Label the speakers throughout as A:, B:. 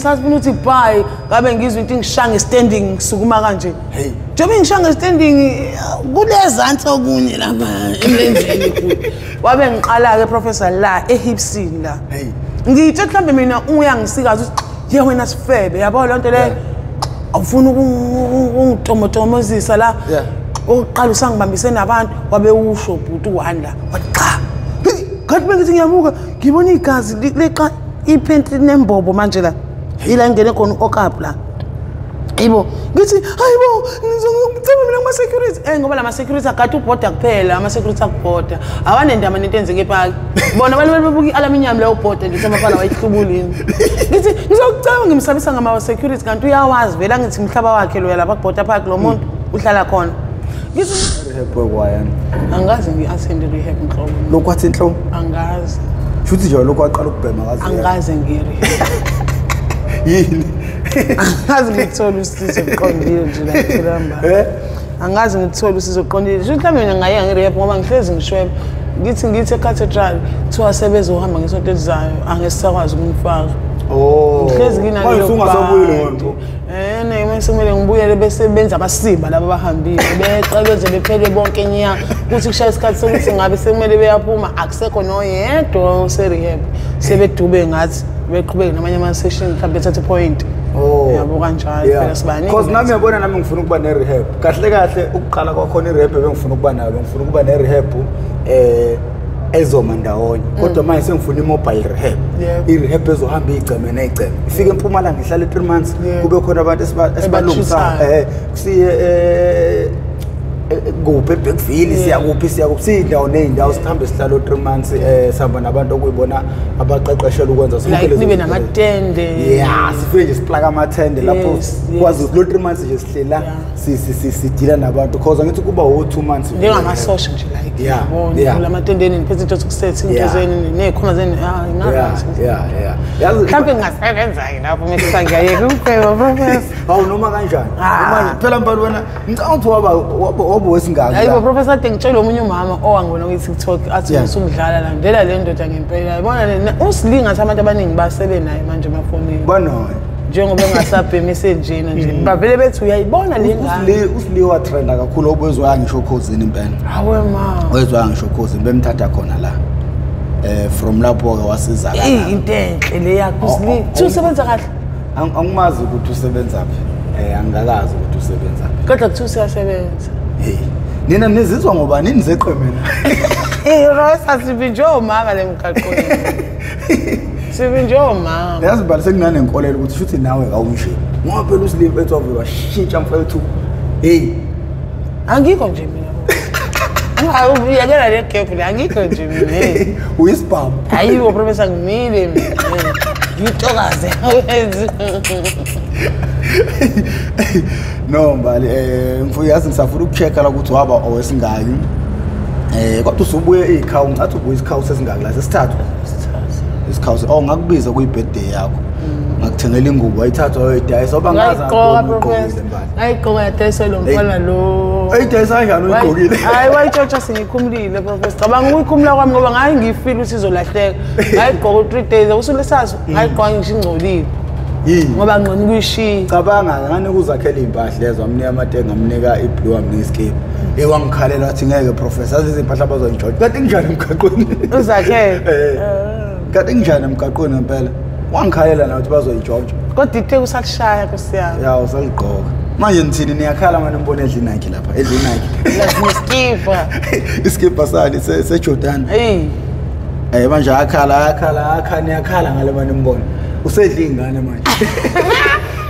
A: Ngisafuna ukuthi bye, ngabe ngizwe into ingishaya standing ngisukuma kanje.
B: Hey.
A: Njengoba ngishaya standing kulezansi okunye lapha emlenzeni futhi. Wabe ngiqala ke professor la ehipsini la.
B: Hey.
A: Ngithe mhlambe mina uyangisikaza ukuthi ye wena sifebe yabo lonto le. Awufuna ukungitomotomozisa la. Oqala usangibambise nabantu wabe usho bhuti u1 la. Wathi cha. Kanti bengithi ngiyamuka ngibona igazi leqa iphenti nembobo manje la. Ila ngene khona uokap la. Hayibo ngithi hayibo ngizocela mina kuma security ngoba lama security agade ubhoda kuphela ama security akubhoda awanendaba nento enzeke epark bona abantu bebuka ialuminium leyo bhoda nje amafana wayihlubulini ngithi ngizokucela ngimsabisa ngama security kanti uyawazi vela ngithi umhlaba wakhe lo lapha kubhoda park lo muntu uhlala khona ngithi
B: rehab kwayani
A: angazi ngi-attend rehab nhlobo
B: lokhu wathi nhlobo
A: angazi
B: futhi nje lokhu waqala ukubhema kazi
A: angazi ngi-rehab
B: yini
A: angazi ngithola usizo oqondile nje la ekhulamba angazi ngithola usizo oqondile sho mhlawumbe mina ngaye ngi-rehab ngoba ngihlezi ngishweba ngithi ecathedral kuthiwa sebezohamba ngesonto elizayo angesisakwazi ukumfaka. Ngihlezi nginalo
B: ungasabuyeli ngonto
A: mase kumele ngibuyele bese benza abasiba laba abahambile beqebeze bephele bonke nya kuthi kushaya isikhathi sokuthi ngabe sekumele beyaphuma akusekho noyedwa ose-rehab sebedube ngathi beqhubeke namanye ama-session mhlawumbe bethathe point. Yabo kanjalo phela sibaningi.
B: Because nami yabona nami ngifuna ukuba ne-rehab. Kahle kahle ukuqala kwakhona i-rehab bengifuna ukuba nayo, bengifuna ukuba ne-rehab ezoma ndawonye. Kodwa manje sengifuna i-mobile rehab. I-rehab ezohamba igceme negceme. Ifike eMpumalanga ihlale 3 months kube khona abantu esibalungisayo. Kusiye kuphi eBergville siyakuphi siyakuphi ney'ndawo sihambe sihlale 3 months sihamba nabantu okuyibona abaqeqeshelwe ukwenza
A: sonke lezo nibe namatende.
B: Yeah, sifike nje siplaka amathende lapho kwazi lo 3 months nje sihlela sidila nabantu cause angithi kuba u2 months
A: njengamasosha nje like yabo lamatendeni niphethe into zokusetha into zenu nezikhwama zenu
B: yeah
A: yazi mhlawumbe ngingasebenza-ke lapho mese ngiyayeka ukubhema professor.
B: Hawu noma kanjani noma phela mbali wena ngicabanga ukuthi waba wesingaki.
A: Hayibo professor ade ngitshela omunye umama owangibona kwi-TikTok athi usumdlala landela le ndoda ngempela yabona usilinga ngathi abantu abaningi basebe naye manje emafonini
B: banayo
A: njengoba engasabhemi esenjena nje bavele bethi uyayibona le ngane.
B: Usiliwa trenda kakhulu obezwa ngisho khozini impela.
A: Hawe ma
B: wezwa ngisho khozini bemthatha khona la from lapho ke wasizakala.
A: Into enhle le yakho usili usebenza kahle.
B: Angimazi ukuthi usebenza phi. Angikazi ukuthi usebenza phi.
A: Kodwa kuthiwa uyasebenza.
B: Hey, nina nizizwa ngoba nini zeqe mina.
A: Rosa sibinje omama lemgaqweni. Sibinje omama.
B: Yazi bali sekunanenkolelo ukuthi futhi nawe kawunje. Ngoba phela uSlim ethi wavele washintsha mfethu. Hey,
A: angikho nje mina. Uyakela le gap le angikho nje mina.
B: Uyisibhamu.
A: Hayibo professor ngimile mina. Ngitokaze.
B: No mbali mfuyazi ngisafuna ukuchecka la ukuthi waba owesingaki. Kodwa usubuye ikhawu ngathi ubuye isikhawu sesingaki la sesithathu. Isikhawu ngakubiza kuyi birthday yakho. Ngakuthengela ingubo wayithatha wayidayisa obangaza
A: ngayigqoka mbali. Ngayigqoka yadayisa lo mfana lo.
B: Ayidayisa kanjani uyigqokile?
A: Hayi wayitshontsha sengikhumulile professor. Cabanga ukuyikhumula kwami ngoba ngayi ngifeel ukuthi izolahleka. Ngayigqoka 3 days usulesazi ngayigqoka ngisho ingcolile. Ngoba ngcono ukuyishiya.
B: Cabanga ngani ukuzakhela impahla lezo amnika amatenga amnika iblue amnika iskip. Wangikhalela wathi ngeke professor azize impahla bazoyintshontsha. Kanti nginjani emgaqweni?
A: Uzakhele.
B: Kanti nginjani emgaqweni ngempela? Wangikhalela nawe ukuthi bazoyintshontsha.
A: Kodwa ithe usalishaya Nkosi yami.
B: Ya usaligqoka. Manje nithini niyakhala manje nibone edla iNike lapha edla iNike.
A: Lazi iskipa.
B: Iskipa sani seJordan.
A: Hey.
B: Manje akhala akhala akhala niyakhala ngale manje nibone. Usedla ingane manje.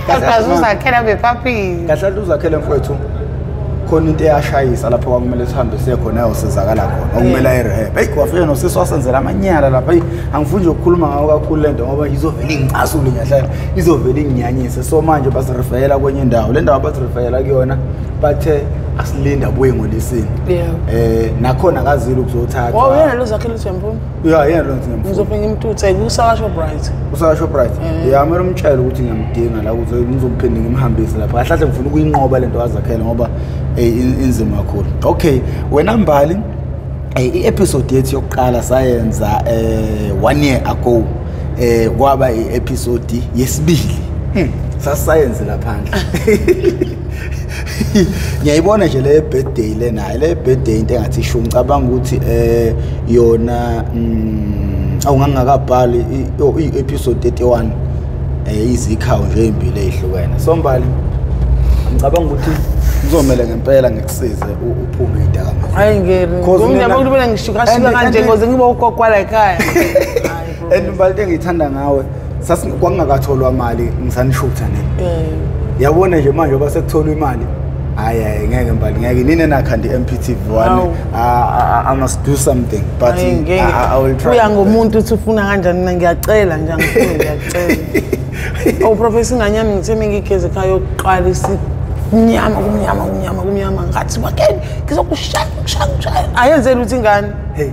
A: Kahle uzakhela bephaphile.
B: Kahle uzakhele mfowethu. Khona into eyashayisa lapho kwakumele sihambe siye khona ayosizakala khona okumele ayi-rehab. Eyi wafika nosisi wasenzela amanyala lapha. Eyi angifuni nje ukukhuluma ngawo kakhulu le nto ngoba izovele ingicasule ngiyahlala izovele inginyanyise. So manje basirefeyela kwenye indawo. Le ndawo abasirefeyela kuyona bathe asilinda abuye ngoLwesine. Nakhona akazile ukuzothatha.
A: Oh yena lo zakhele uthi uyamfuna?
B: Yeah, yena lo ngiyamfuna.
A: Ngizofika ngimtuthe kusaka Shoprite.
B: Usaka Shoprite. Yeah, kumele umtshele ukuthi ngiyamdinga la ukuze ngizophinde ngimhambise lapha. Kahle kahle ngifuna ukuyinqoba lento azakhele ngoba inzima kakhulu. Okay, wena Mbali, i-episode yethu yokuqala sayenza 1 year ago. Kwaba i-episode yesibili. Sasayenze laphandle. Ngiyayibona nje le birthday lena, le birthday into engathi isho ngicabanga ukuthi yona awungangakabhali i-episode 31 izikhawu nje ezimbili ezihlukene. So Mbali ngicabanga ukuthi ngizomela ngempela ngikusize uphume idakamizwa.
A: Hayi ngeri. Ngomnyama ukubona ngishikashika kanje ngoze ngibe ugogo la ekhaya.
B: And Mbali into engiyithanda ngawe kwakungakatholwa mali ngisanishutha nini. Yabona nje manje ngoba sekutholwa imali. Hayi hayi ngeke Mbali ngeke nini nakhanda i-MPTV1. I must do something but I will try.
A: Uya ngomuntu uthi ufuna kanjani mina ngiyacela nje angifuni ngiyacela. Oh Professor nganyami ngithe mengigeze ekhaya yokuqala isimnyama kumnyama kumnyama kumnyama ngathi wakeni ngizokushaya kushaya kushaya. Ayenzela ukuthi ingane.
B: Hey.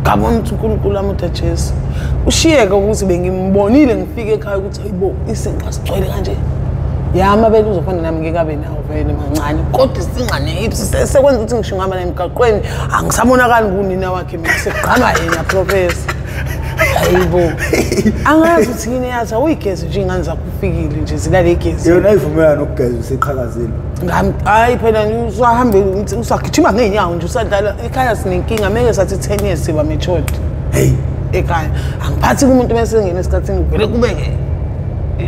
A: Ngabona ukuthi uNkulunkulu amuda Jesu. Ushiyeke ukuthi bengimbonile ngifike ekhaya ukuthi hayibo isinqa sigcwele kanje. Ya amabele uzofana nami ngeke abe nawo vele mancane kodwa isinqa nehips sekwenza ukuthi ngisho ngihamba emgaqweni angisabonakali ngunina wakhe mina sekugqama yena Professor. Hayibo. Angazi ukuthi yini yathi awuyigezi nje ingane zakho ufikile nje zilale igezi.
B: Yona ayivumelana nokugeza useqhakazile.
A: Hayi phela usahambe usagijima ngeenyawo nje usadlala ekhaya sinenkinga meke sathi 10 years siba matured.
B: Hey
A: ekhaya angiphathi kumuntu bese ngene esikhathini vele kube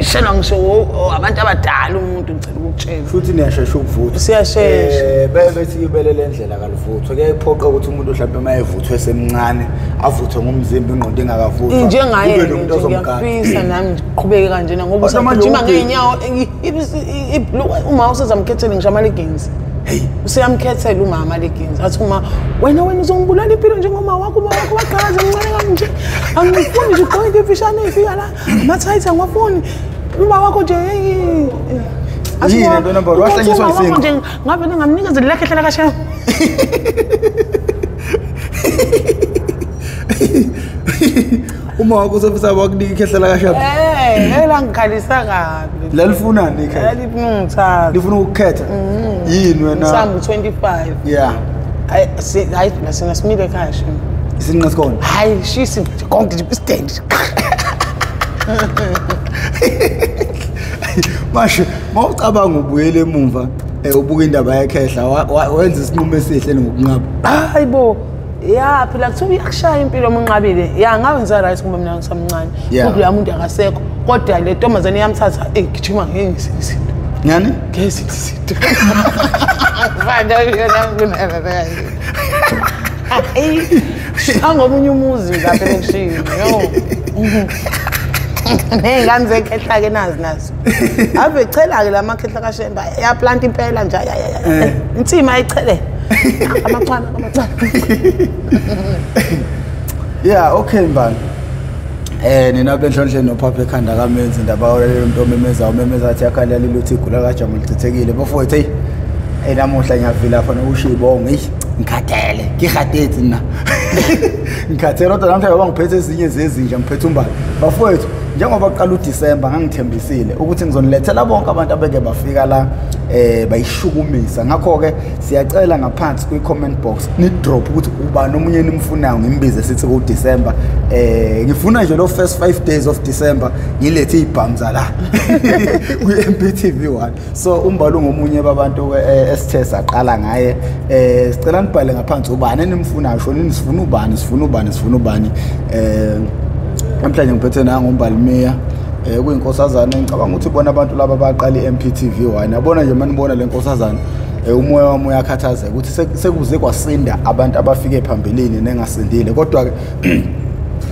A: shela ngisho abantu abadala umuntu ngicela ukukutshela.
B: Futhi niyashesha ukuvuthwa.
A: Siyashesha.
B: Bethi ibele lendlela kalivuthwa. Kuyayiphoqa ukuthi umuntu mhlawumbe mayevuthwe semncane avuthwe ngomzimba ingqondo ingakavuthwa.
A: Njengaye ngiyafisa nami ngiqhubeke kanjena ngoba usagijima ngeenyawo ibhlukwe uma usezamkhethela ngisho ama leggings.
B: Hey
A: useyamkhethela uma ama leggings athi uma wena uzongibulala impilo njengoma wakho uma wakho waqhakaza emncane kanje angifuni nje ugqoke into emfishane ifika la ama-tights angiwafuni uma wakho nje
B: yini into number wahlanyiswa isinqa
A: nje ngabe ngingamnikeza lekhe hlela kashe
B: uma wakho usefisa wakunika ikhehla kashabu
A: ela ngikhalisa kabi
B: lalifunani ikhehla
A: lifuna ungithatha
B: lifuna ukukhetha yini wena
A: ngisambu 25
B: yeah
A: hayi sina simile ekhaya shame
B: isinqa sikhona
A: hayi shisi konke nje istand
B: Mashe mawucabanga ubuyele emumva ubuka indaba yekhehla wenza isinqumo esihle ngokunqaba.
A: Hayibo ya phela kuthiwa iyakushaya impilo omunqabile ya ngawenza right ngoba mina ngisamncane kodwa lo muntu akasekho kodwa le ntombazane iyamthatha egijima ngezinye izinto.
B: Ngani?
A: Ngezinye izinto. Manje yona kunalala. Angomunye umuzi lapha ekushiyo yo. Ney'ngane zekhehla-ke nazi nazo. Ave echela-ke la makhehla kaShemba yaplanta impela nje insima ayichele. Amachwana amachwana.
B: Yeah okay Mbali. Nina benhlonhle nophapha ekhanda kaMenzi indaba yaleyo muntu omemeza umemeza athi yakhala liluthi igula kaJamu lichithekile bafowethu hey namuhla ngiyavila lapha nokusho ibongo hey ngikhathele ngikhathetse mina ngikhathele kodwa namhlanje ngoba ngiphethe ezinye zezinja ngiphethe uMbali bafowethu njengoba kuqala uDecember ngangithembisile ukuthi ngizonilethela bonke abantu abeke bafika la bayishukumisa ngakho ke siyacela ngaphansi kwi comment box ni drop ukuthi ubani omunye nimfunayo ngimbize sithi ku December ngifuna nje lo first 5 days of December ngilethe ibhamza la kwi MPTV1 so uMbali ngomunye babantu esithe saqala ngaye sicela nibhale ngaphansi ubani enimfunayo shonini sifuna ubani sifuna ubani sifuna ubani namhlanje ngiphethe nanga uMbali Miya kuyinkosazana ngicabanga ukuthi bona abantu laba baqala iMPTV1 yabona nje manibona lenkosazana umoya wami uyakhathazeka ukuthi sekuze kwasinda abantu abafike phambilini nengasindile kodwa ke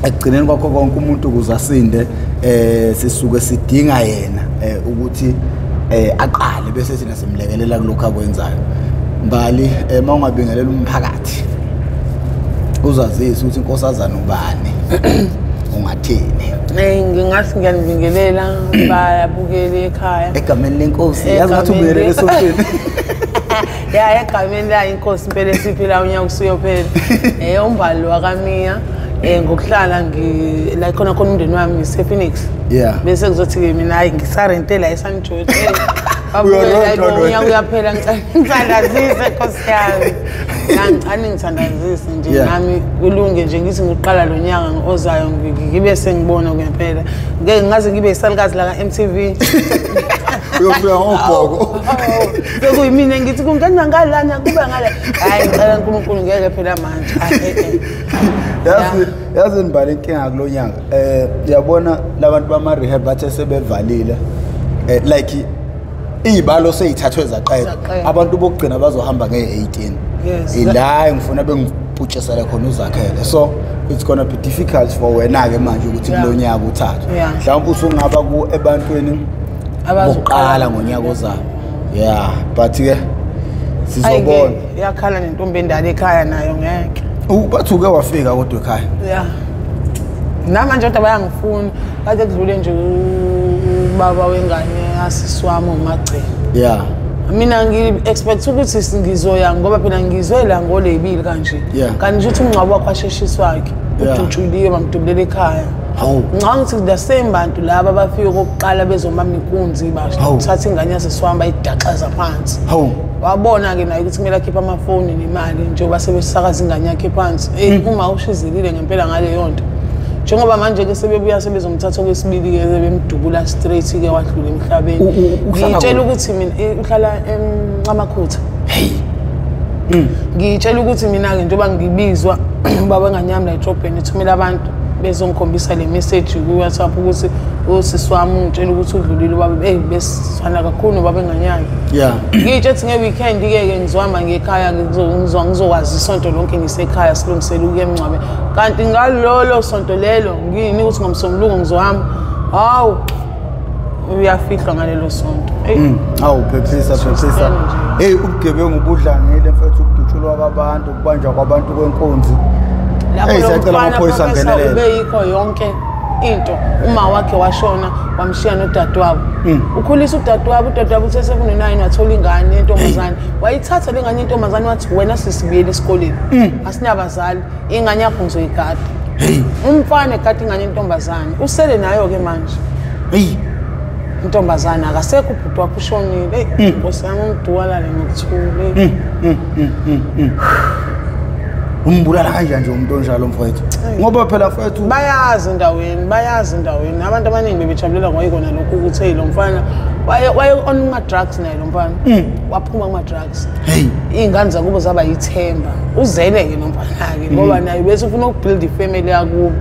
B: ekugcineni kwakho konke umuntu ukuze asinde sisuke sidinga yena ukuthi aqale bese thina simlekelela kulokho akwenzayo. Mbali mawungabingelela umphakathi uzazise ukuthi inkosazana ubani ungathini.
A: Ngingathi ngiyanibingelela bayabukela ekhaya
B: egameni lenkosi yazi ngathi ubuyelele esontweni
A: ya egameni la inkosi impela esiphila unyaka usuyophela uMbali wakaMiya ngokuhlala la khona khona umndeni wami ngisePhoenix
B: yeah
A: bese kuzothi ke mina hayi ngisarentela eSan George Unyaka uyaphela, ngithandazise Nkosi yami. Ngicane ngithandazise nje nami kulunge nje, ngithi ngiqala lo nyaka ozayo ngibe sengibona ngempela. Ngeke ngaze ngibe isalukazi la ka-MTV.
B: Uyofika ngobhoko.
A: Sekuyimina ngithi kungena ngalana kuba ngala. Hayi ngicela uNkulunkulu ngeke phela manje.
B: Yazi nibale inkinga kulo nyaka. Uyabona labantu bama rehab bathe sebevalile. Like iy'balo sey'thathwe zaqeda, abantu bokugcina bazohamba nge-18. Ila ngifuna bengiputshisele khona uZakhele. So it's gonna be difficult for wena-ke manje ukuthi kulo nyaka uthathwe. Mhlawumbe usungaba ebantwini bokuqala ngonyaka ozayo. Yeah, but-ke sizobona.
A: Iyakhala nentombi endala ekhaya nayo ngeke.
B: Bathi uke wafika kodwa ekhaya.
A: Yeah. Namanje kodwa bayangifuna. Kade kudlule nje ubaba wengane asisi wami uMagcina.
B: Yeah.
A: Mina ngi-expect ukuthi ngizoya ngoba phela ngizwela ngolebili kanje. Kanti nje uthi umngcwabo wakhe washeshiswa-ke. Udutshuliwe bamdubulela ekhaya. Ngicabanga ukuthi the same bantu laba abafike okokuqala bezomama inkunzi bathatha ingane yasisi wami bayidaxaza phansi. Wabona-ke naye ukuthi kumele akhiphe amafoni nemali njengoba sebesakaza ingane yakhe phansi. Uma ushizelile ngempela ngaleyo nto. Njengoba manje-ke sebebuya sebezomthatha okwesibili-ke sebemdubula straight-ke wadlula emhlabeni. Ngiyitshela ukuthi mina uhlala eNcamakhutha. Ngiyitshela ukuthi mina-ke njengoba ngibizwa ubaba wengane yami la edrobheni ethumela abantu bezongikhombisa le message ku-WhatsApp ukuthi usisi wami ungitshela ukuthi udlulile ubaba. Besifana kakhulu nobaba wengane yami. Ngiyitshela ukuthi nge-weekend-ke ke ngizohamba ngekhaya ngizokwazi isonto lonke ngisekhaya silungisele ukuya emngcwabeni. Kanti ngalolo sonto lelo ngiyinika ukuthi ngomsombuluko ngizohamba. Hawu, uyafihlwa ngalelo sonto.
B: Hawu, phephisa phephisa. Hey, ubugebengu budlangile mfethu, ukudutshulwa kwabantu, ukubanjwa kwabantu kwenkunzi.
A: Lapho siyacela amaphoyisa angenelele. Ubeyikho yonke into. Uma wakhe washona wamshiya nodadewabo. Ukhulisa udadewabo, udadewabo uthe seku-9 wathola ingane yentombazane. Wayithatha le ngane yentombazane wathi wena sisibuyele esikoleni. Asinabazali, ingane yakho ngizoyigada. Umfana egada ingane yentombazane. Usele nayo-ke manje. Intombazane akasekho, ubhuti wakhe ushonile. Nkosi yami umduwalale ngokuthula.
B: Umbulala kanjani nje umuntu onjalo mfowethu? Ngoba phela mfowethu
A: bayazi endaweni, abantu abaningi bebejabulela ngayikona lokhu ukuthi hey lo mfana waye on ma drugs naye lo mfana. Waphuma kuma drugs. Iy'ngane zakubo zaba yithemba. Uzele-ke lo mfana-ke ngoba naye bese ufuna ukubuild ifamily yakubo.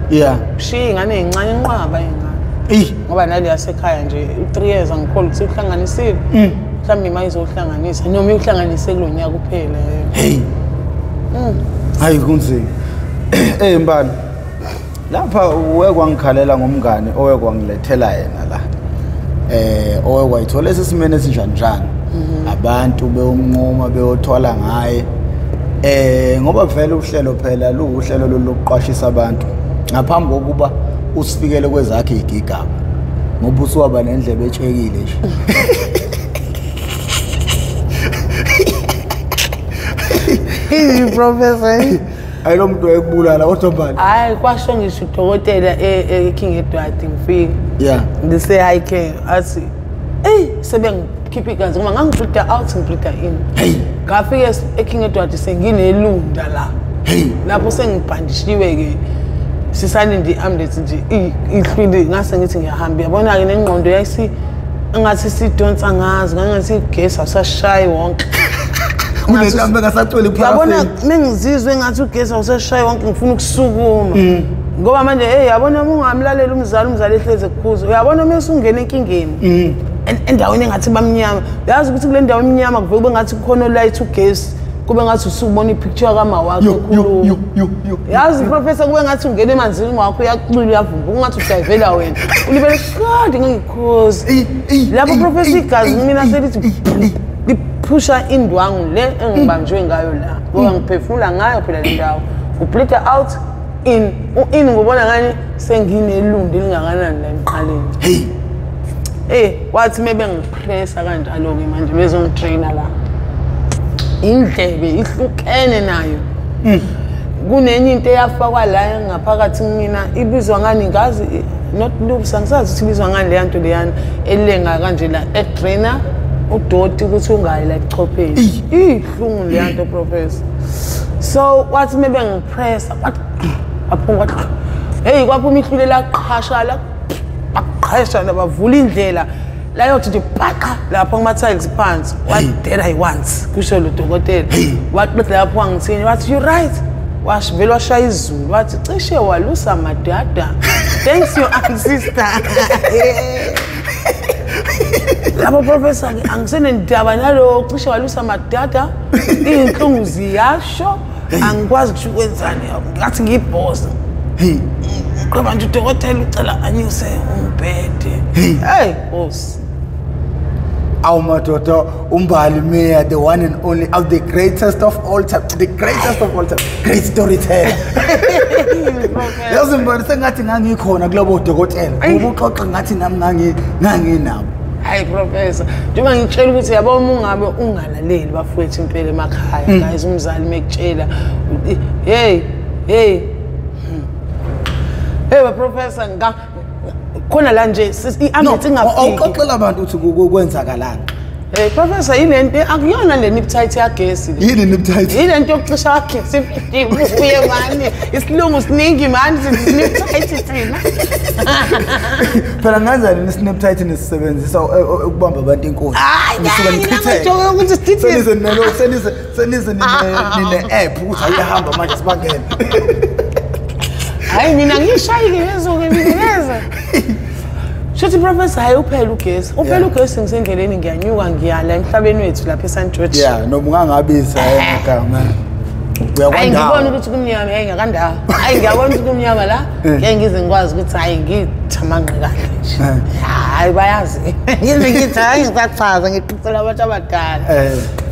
A: Ushiye iy'ngane ey'ncane, inqwaba iy'ngane. Ngoba nale yasekhaya nje u-3 years angikholwa ukuthi uhlanganisile. Mhlawumbe imali izohlanganisa noma iwuhlanganise kulo nyaka kuphela.
B: Hayi kunzima. Mbali. Lapha uwekwangikhalela ngomngane owekwangilethela yena la. Owekwayithola esesimene esinjani njani. Abantu beyomnquma beyothwala ngaye. Ngoba vele uhlelo phela luhlelo lokuqwashisa abantu ngaphambi kokuba usifikele kwezakhe igigaba. Ngoba usuwaba nendlebe etshekile nje.
A: Easy professor.
B: Ayilo muntu wayekubulala kodwa mbali.
A: Hayi kwasho ngisho udokotela eKing Edward ngifika.
B: Yeah.
A: Ngise high care athi hey sebengikhipha igazi ngoba ngangibleeda out ngibleeda in.
B: Hey.
A: Ngafika eKing Edward senginelunda la.
B: Hey.
A: Lapho sengibhandishiwe ke. Sisalinde iambulance nje ihlwile ngase ngithi ngiyahamba. Yabona ke nengqondo yayisi ngathi sidonsa ngazi ngathi igesi awusashayi wonke.
B: Kunentambo engasacwele
A: phakathi. Yabona mengizizwe ngathi ugesi awusashayi wonke ngifuna ukusukuma. Ngoba manje hey yabona uma ungamlalela umzali ehleze ekukhuza. Uyabona uma usungena enkingeni. Endaweni engathi bamnyama. Uyazi ukuthi kule ndawo emnyama kuvele kube ngathi kukhona light ugesi. Kube ngathi usubona ipicture kama wakho ekhuluma. Yazi professor kube ngathi ungena emanzini wakho uyacula uyavumba ungathi udayivela wena. Ulibele kade ngangikhozi. Lapho professor igazi mina selithi liphusha indwangu le engibanjwe ngayo la. Ngoba ngiphefumula ngayo phela le ndawo. Ubleed out in ngubona ngani senginelundi elingakanani la emqaleni.
B: Hey.
A: Eh wathi maybe ngipressa kanjalo ke manje bezongitrainer la. Indlebe ihlukene nayo. Kunenye into eyafakwa la ngaphakathi mina ibizwa ngani ngazi not loops angisazi ukuthi ibizwa ngani le nto leyana elenga kanje la edrainer Udoti ukuthi ungayi la ebuchopheni. Ihlungu le nto professor. So wathi maybe ngipressa wathi waphuma wathi hey kwaphuma ihlule laqhasha la baqhasha bavula indlela la yothi nje bhaqa lapha kuma tiles phansi what did I want kusho lo dokotela wathi lapho wangithini wathi you right washivela washaya izulu wathi cishe walusa madada thanks your ancestor. Labo professor angisenendaba nalo cishe walusa madada inhlungu ziyasho angikwazi kusho ukwenzani ngathi ngiyibhosa ngoba nje udokotela ucela anyuse umbhede. Hey boss.
B: Awu madoda uMbali Miya, the one and only, of the greatest of all time, the greatest of all time, great storyteller. Yazi Mbali sengathi ngangikhona kulobo dokotela. Ubuxoxa ngathi nami nganginabo.
A: Hayi professor, njengoba ngitshela ukuthi yabo uma ungabe ungalaleli bafowethu impela emakhaya, guys umzali mekutshela hey hey hey professor nga khona la nje i-ambulance ingafiki.
B: Awuxoxela abantu ukuthi kwenzakalani.
A: Hey professor yilento akuyona le nip tight yagesi le.
B: Yini nip tight?
A: Yilento yokucisha agesi ibuye mani. Isilungu siningi mani nip tight thina.
B: Phela ngenzani ni snap tight nisebenzisa ukubamba abantu inkosi.
A: Nisuka nichithe. Ukuthi sithini?
B: Senize nalo senize nine app ukuthi ayahamba manje sibangene.
A: Hayi mina ngishayile lezo-ke mina. Shuthi professor hayi uphela ugesi. Uphela ugesi ngisendleleni ngiyanyuka ngiyala emhlabeni wethu lapha eSt George.
B: Yeah, noma ungangabiza emagama. Uyakwandawo.
A: Hayi ngibona ukuthi kumnyama, hey ngakandawo. Hayi ngiyabona ukuthi kumnyama la. Ngeke ngize ngikwazi ukuthi hayi ngithamanqe kahle nje. Hayi bayazi. Ngize ngithi hayi ngisachaza ngiqisela abantu abadala.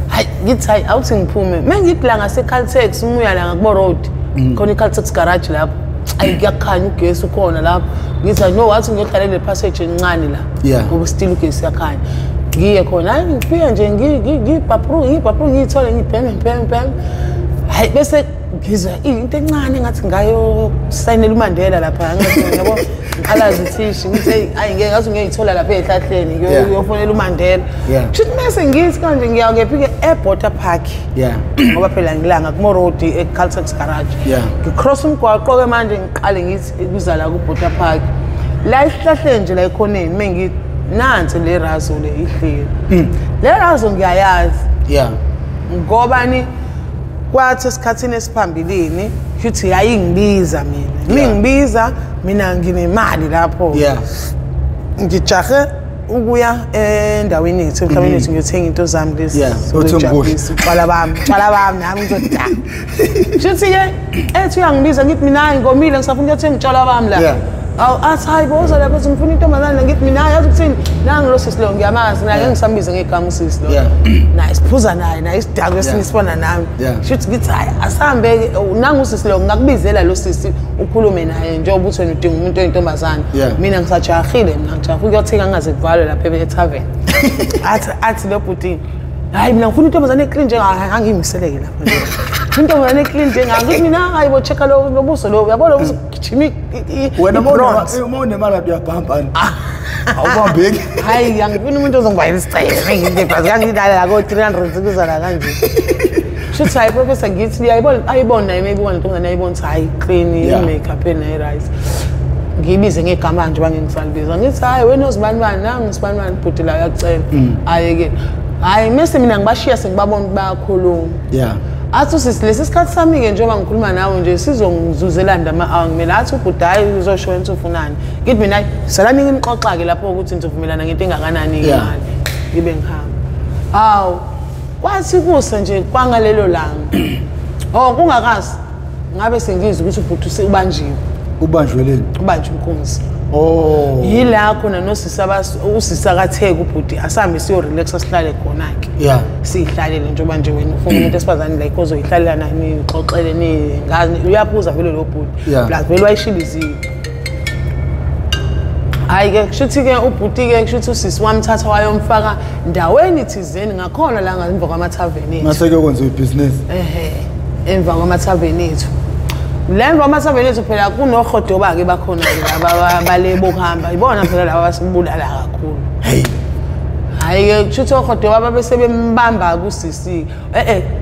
A: Hayi ngithi hayi awuthi ngiphume. Mengithi la ngase Caltex umuya la ngakubo road. Khona iCaltex garage lapho. Ayi kuyakhanya ugesi ukhona lapho. Ngithi no wathi ngiyohlala le passage encane la. Ngoba still ugesi uyakhanya. Ngiye khona hayi ngifike nje ngibhapru ngiyithole ngibheme bheme. Hayi bese ngizwa into encane ngathi ngayo sayinela uMandela lapha ngathi yabo ngiqalaza ithishi ngithi hayi ngeke ngathi ngiyithola lapha ezihlahleni ngiyofonela uMandela. Shuthi mase ngithi kanje ngiya ngephi eBorder Park. Ngoba phela ngilanga kumo road eCaltex garage. Ngicross umgwaqo ke manje ngiqale ngithi kuza la kuBorder Park. La isihlahleni nje la ekhoneni mengithi nansi le razo le ihleli. Le razo ngiyayazi. Ngoba ni kwathi esikhathini esiphambilini futhi yayingibiza mina. Mingibiza mina nginemali lapho. Ngijahe ukuya endaweni yethu emhlabeni wethu ngiyothenga into zami lezi. Utshwala bami nami ngizoda. Shuthi ke ethi uyangibiza ngithi mina ngomile ngisafuna ukuyothenga utshwala bami la. Awu athi hayi boza lapho ngifuna intombazane ngithi mina yazi ukuthini nangi lo sisi lo ngiyamazi naye ngisambiza ngegama usisi lo. Naye siphuza naye naye isidakwe esinisifana nami. Shuthi ngithi hayi asambe nangu usisi lo ngakubizela lo sisi ukhulume naye njengoba uthi wena udinga umuntu oyintombazane. Mina ngisajahile mina ngijaha ukuyothenga ngaze kuvalwe lapha ethaveni. Athi lo bhuti hayi mina ngifuna intombazane eclean njengayo angiyimiseleke lapha nje. Intombazane eclean njengayo ngithi mina hayi bo checka lo lobuso lo uyabona lo gijima
B: wena uma unemali uyabhamba awubambeki.
A: Hayi angifuni umuntu ozongibayela isicelo ngidebhazi kangidala la ko 300 kuzala kanje. Shuthi hayi professor ngithi ayibona ayibona naye maybe one intombazane ayibona ukuthi hayi clean i-makeup enayi right. Ngiyibize ngegama nje bangengisalibiza ngithi hayi wena uzibani bani nami ngisibani bani bhuti la uyacela ayeke. Hayi mase mina ngibashiya sengibabona ukuthi bayakhuluma. Athi usisi lesi sikhathi sami ke njengoba ngikhuluma nawe nje sizongizuzelana ama-hour ngimele athi ubhuti hayi uzosho wena ufunani. Ngithi mina salani ngimxoxa ke lapho ukuthi nizovumelana ngento engakanani ke mali ngibe ngihamba. Hawu kwathi kusa nje kwangalelo langa. Oh kungakazi ngabe sengizwa ukuthi ubhuti ubanjiwe.
B: Ubanjwe leni?
A: Ubanjwe inkunzi.
B: Oh.
A: Yila khona nosisi usisi akatheka ubhuti asambe siyo relax sihlale khona ke. Sihlalele njengoba nje wena ufuna umuntu esifazane like ozoyihlalela nani nixoxele ni ngazi uyaphuza vele lo bhuti. Plus vele wayishilizile. Hayi ke kushuthi ke ubhuti ke kushuthi usisi wamthatha wayomfaka ndaweni thizeni ngakhona la ngemva kwamathaveni ethu.
B: Mase ke kwenziwa ibhizinisi.
A: Ehhe emva kwamathaveni ethu. Lemva kwamathaveni ethu phela kunohodoba ke bakhona ke laba balebo kuhamba. Ibona phela laba basibulala kakhulu.
B: Hey.
A: Hhayi-ke kusho ukuthi ohodoba babe sebembamba kusisi.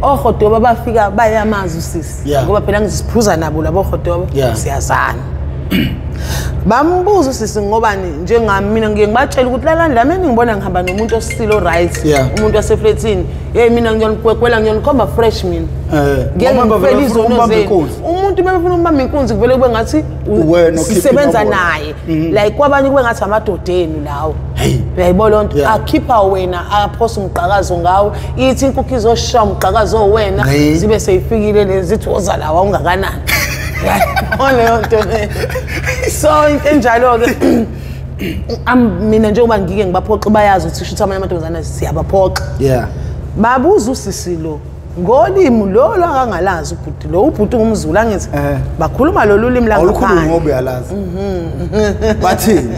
A: Ohodoba bafika bayamazi usisi. Ngoba phela ngizisiphuza nabo labo hodoba siyazana. Bambuza usisi ngobani njengami mina ngiye ngibatshela ukuthi lalani la mina ngibona ngihamba nomuntu osilo right, umuntu wasefletini. Hey mina ngiyonikwela ngiyonikhomba fresh mina. Ngiyangifela izono zenu. Umuntu bebefuna ukubamba inkunzi kuvele kube ngathi sisebenza naye. Like kwabanye kube ngathi amadoda enu lawo. Uyayibona lonto akhipha wena aphosa umgqakazo ngawe ithi inkukhu izoshaya umgqakazo wena zibe seyifikile lezi zithi woza lawa ungakanani. Leyo nto le. So into enjalo-ke mina njengoba ngike ngibaphoxa bayazi ukuthi shuthi amanye amantombazane siyabaphoxa. Babuza usisi lo ngolimi lolo akangalazi ubhuti lo, ubhuti ungumZulu angithi bakhuluma lolu limi langaphandle.
B: Awukhulumi ngoba uyalazi. Bathini?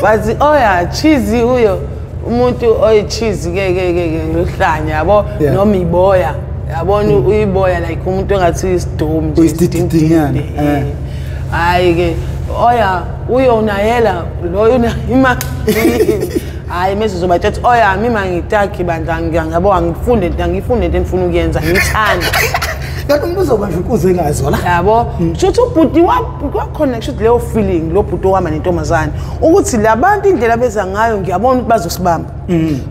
A: Bathi oya cheesy uyo umuntu oyi-cheesy ke ke ke luhlanya yabo noma iboya. Yabona uyiboya like umuntu engathi isidomu nje
B: uyisididinyana.
A: Hayi ke oya uyonayela loyo ima hayi mase uzobatshela oya mina ngitaki bandla ngiyabo angifunde into ngifunde into engifuna ukuyenza ngithanda.
B: Kanti umuntu uzobanja inkunzi engazwa la.
A: Yabo kusho ubhuti wakhona kusho leyo feeling lo bhuti owama nentombazane ukuthi labantu indlela beza ngayo ngiyabona ukuthi bazosibamba.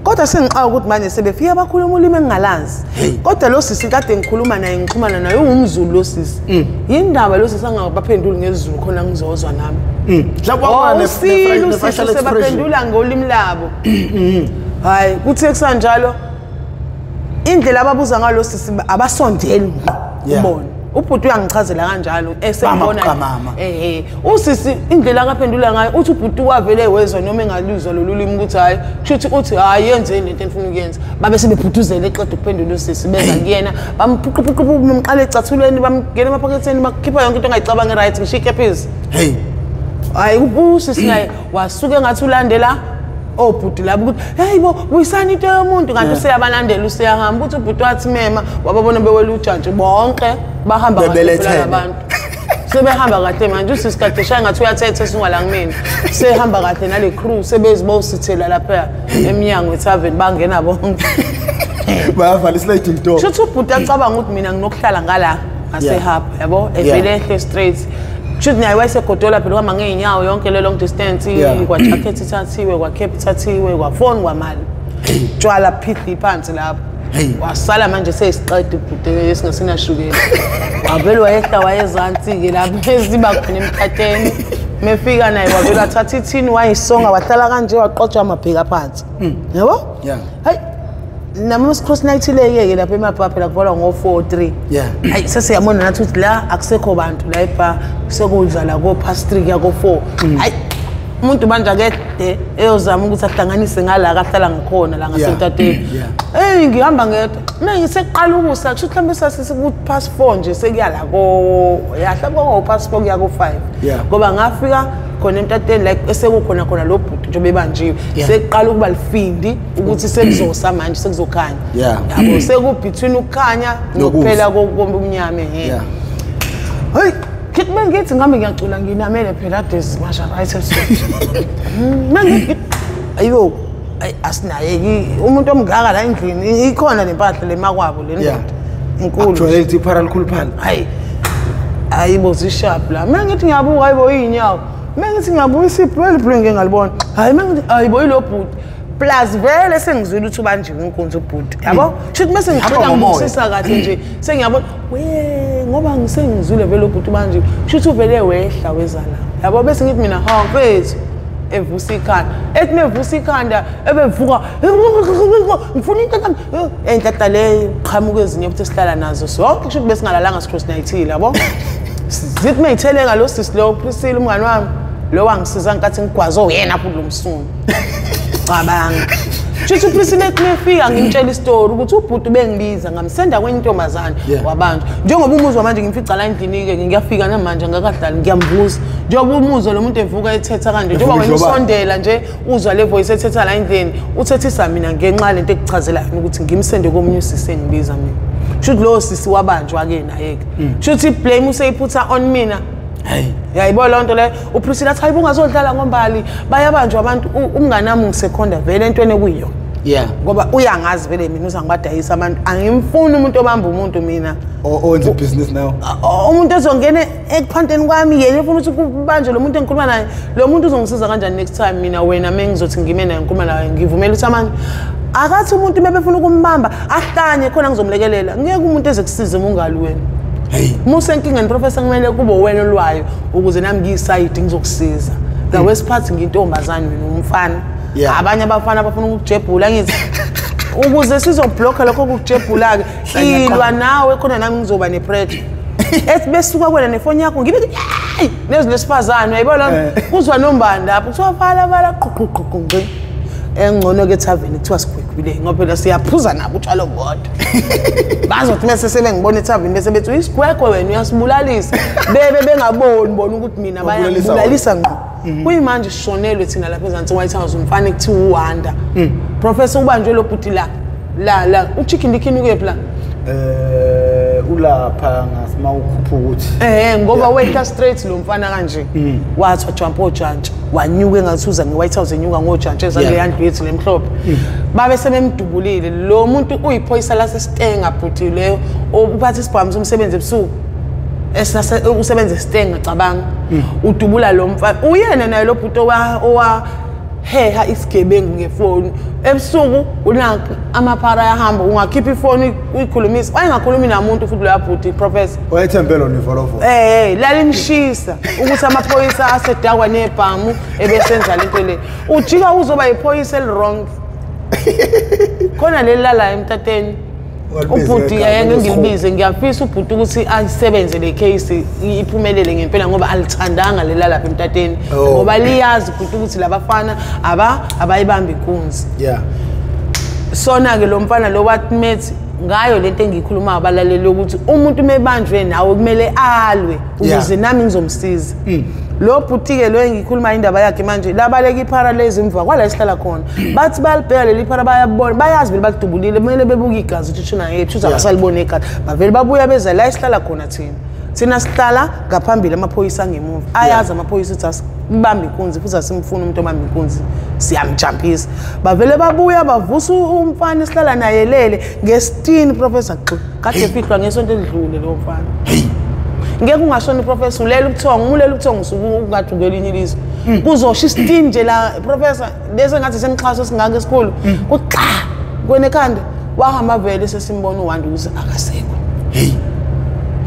A: Kodwa sengiqala ukuthi manje sebefika bakhuluma ulimi engingalazi. Kodwa lo sisi kade ngikhuluma naye ngixhumana naye ungumZulu lo sisi. Yindaba lo sisi angabaphenduli ngesiZulu khona ngizozwa nami.
B: Mhlawumbe ne-facial expression
A: sebaphendula ngolimi labo. Hayi kuthe kusanjalo indlela ababuza ngalo sisi abasondeli ubona. Ubhuti uyangichazela kanjalo esebona usisi indlela akaphendula ngayo uthi ubhuti wavele wezwa noma engaluzwa lolu limi ukuthi hayi kusho uthi hayi yenzeni lento enifuna ukuyenza. Babe sebebhuduzela eqeda ukuphendula usisi beza kuyena bamphuquphuqu bamqala ecathulweni bamngena emaphaketheni bakhipha yonke into engayicabanga right ngisho ikepisi.
B: Hey
A: hayi usisi naye wasuke ngathi ulandela obhuti labo ukuthi hey bo buyisani into yomuntu kanti useyabalandela useyahamba uthi ubhuti wathi mema wababona bewela ujantshi bonke bahamba kahle abantu sebehamba kahle manje usisi kade shaya ngathi uyathetha esingwala kumina sehamba kahle nale crew sebezibosithela lapha eminyango etavern bangena bonke
B: bayavala sliding door.
A: Shuthi ubhuti acabanga ukuthi mina nginokuhlala ngala ngasehaba yabo evele ehle straight. Shuthi naye wayesegodola phela uhamba ngey'nyawo yonke le long distance kwa-jacket ithathiwe kwa-cap ithathiwe kwafoni kwamali tshwala phihli phansi lapho. Wasala manje seyisiqeda ubhuti esingasenashukela. Wavele wayehla wayezansi-ke lapho eziba khona emkhatheni. Mefika naye wavele wathatha ithini wayisonga wahlala kanje waqotsha amabheka phansi. Yabo? Hayi nami cross night le-ke lapha emabha phela kuvalwa ngo-4 3. Hayi sesiyabona nathi ukuthi la akusekho bantu la ebha sekudlala ko-past 3 kuya ko-4. Hayi umuntu manje akede eyozama ukuthi ahlanganise ngala akahlala ngakhona la ngasentateni. Hey ngihamba ngedwa. Mina ngiseqala ukusa kusho mhlawumbe sasiku-past 4 nje sekuya la ko ya mhlawumbe ko-past 4 kuya ko-5. Ngoba ngafika khona emtateni like esekukhona khona lo bhuti njengoba ebanjiwe sekuqala ukuba lifindi ukuthi sekuzosa manje sekuzokhanya. Yabo seku between ukukhanya nokuphela komnyama ehe. Hey kithi bengithi ngihambe ngiyacula nginamele phela ade zimasha right esuku. Mangithi ayo asinayeki umuntu omngaka la endlini ikhona lempahla lemakwabo le ndoda inkulu.
B: Ajwayele ukuthi iphara likhuluphana.
A: Hayi ayibo zisharp la. Mina ngithi ngiyabuka ayibo inyawo. Mina ngithi ngiyabuka isipho elibhlungu ngingalibona. Hayi mina ngithi ayibo ilo bhuti. Plus vele sengizwile ukuthi ubanjiwe inkunzi ubhuti. Yabo? Shuthi mase ngixoxa ngibusisa kahle nje sengiyabona we ngoba ngisengizwile vele ubhuti ubanjiwe. Shuthi uvele wehla weza la. Yabo bese ngithi mina ha mfethu evusa ikhanda. Ethi mevusa ikhanda ebevuka ngifuna into enhlanhla le qhamuka ezinye futhi esihlala nazo sonke kusho ukuthi besingalalanga cross night yabo. Zithi mayitheleka lo sisi lo Priscilla umngani wami lo wangisiza nkathi ngigwaze oyena futhi lo msunu. Cabanga. Shuthi uPriscilla ethi mefika ngimtshela isitori ukuthi ubhuti bengibiza ngamsenda kwenye intombazane wabantu. Njengoba umuzwa manje ngimfica la endlini ke ngiyafika namanje ngakadlali ngiyamvusa. Njengoba umuzwa lo muntu evuka ethetha kanje njengoba wena usondela nje uzwa le voice ethetha la endlini uthethisa mina ngenxa lento ekuchazela ukuthi ngimsende komunye usisi engibiza mina. Shuthi lo sisi wabanjwa ke naye ke. Shuthi blame useyiphutha on mina.
B: Hey.
A: Yayibona loo nto leyo. UPriscilla athi hayibo ungazodlala ngombali, bayabanjwa abantu. Umngane wami ungisekhonda vele entweni ekuyiyona.
B: Yeah.
A: Ngoba uyangazi vele mina uzangibadayisa abantu. Angimfuni umuntu obamba umuntu mina.
B: Owenza ibhizinisi nawe.
A: Umuntu ozongena ekuphanteni kwami yena ufuna ukuthi kubanjwe lo muntu engikhuluma naye. Lo muntu uzongisiza kanjani next time mina wena mengizothi ngime naye ngikhuluma naye ngivumela ukuthi amanje akathi umuntu bebefuna ukumbamba ahlanye khona ngizomlekelela. Ngeke umuntu eze kusiza uma ungali wena.
B: Hey.
A: Musa enkingeni professor kumele kube wena olwayo ukuze nami ngiyisayidi ngizokusiza. The worst part ngintombazane mina umfana.
B: Yeah.
A: Abanye abafana abafuna ukujebhula ngithi ukuze sizoblocka lokho kukujebhula-ke ilwa nawe khona nami ngizoba ne-pressure. Ethi besuka kwena nefoni yakho ngibe hayi nezinto lesifazane uyayibona kuzwa nombani lapho kuthiwa vala vala qhu qhu qhu ngci. Engcono-ke ethaveni kuthiwa sigwegwile ngoba phela siyaphuza nabo utshwala obodwa. Bazothi mese sebengibona ethaveni bese bethi uyisigwegwe wena uyasibulalisa. Bebe bengaboni bona ukuthi mina bayangibulalisa ngqo. Kuyimanje sishonelwe thina lapha ezansi White House umfana ekuthiwa uWanda. Professor ubanjwe lo bhuti la la la uchicken likhini kuyephi la?
B: Ulapha ngasima ukhuphuka ukuthi
A: ngoba wehla straight lo mfana kanje. Wathi wajump ojantshi wanyuka engathi uza nge-White House enyuka ngojantshi ezale yandlu yethu lemhlophe. Babe sebemdubulile lo muntu uyiphoyisa laseStenga bhuti leyo uphatha isibhamu somsebenzi ebusuku. Esase usebenza eStenga cabanga. Udubula lo mfana uyena naye lo bhuti owa heha isigebengu ngefoni ebusuku unaka amaphara ayahamba ungakhipha ifoni uyikhulumisa wayengakhulumi namuntu futhi loya bhuti professor
B: wayethembele nevolovolo
A: lalimshisa ukuthi amaphoyisa asedakwa nebhamu ebesenza lento le ujika uzoba iphoyisa eli-wrong khona leli lala emtateni ubhuti yayenge ngilibize ngiyafisa ubhuti ukuthi ayisebenze le case iphumelele ngempela ngoba alithandanga lela lapha emtateni ngoba liyazi ubhuti ukuthi labafana abayibamba inkunzi.
B: Yeah.
A: Sona ke lo mfana lo wathi ngayo lento engiyikhulumayo abalaleli ukuthi umuntu mebanjwe nawe kumele alwe ukuze nami ngizomsiza. Lo bhuti ke lo engikhuluma indaba yakhe manje labaleka iphara lezi emva kwala esihlala khona bathi bayalibheka leli phara bayabona bayazi vele bakudubulile kumele bebuke igazi ukuthi ushona ngephi uthi abasalibona igazi bavele babuya beza la esihlala khona thina sihlala ngaphambili amaphoyisa angemuva ayazi amaphoyisa ukuthi asibambe inkunzi futhi asimfuni umuntu obamba inkunzi siyamjampisa bavele babuya bavusa umfana esihlala naye lele ngesitini professor kade efihlwa ngesonto elidlule lo mfana. Ngeke ungashona professor ulela ubuthongo umulela ubuthongo usuke ungathi ngelinye ilizwe kuzosha isitini nje la professor lese ngathi semxhaso singaka esikhulu kuxa kwene ekhanda wahamba vele sesimbona uWanda ukuthi akasekho.
B: Hey.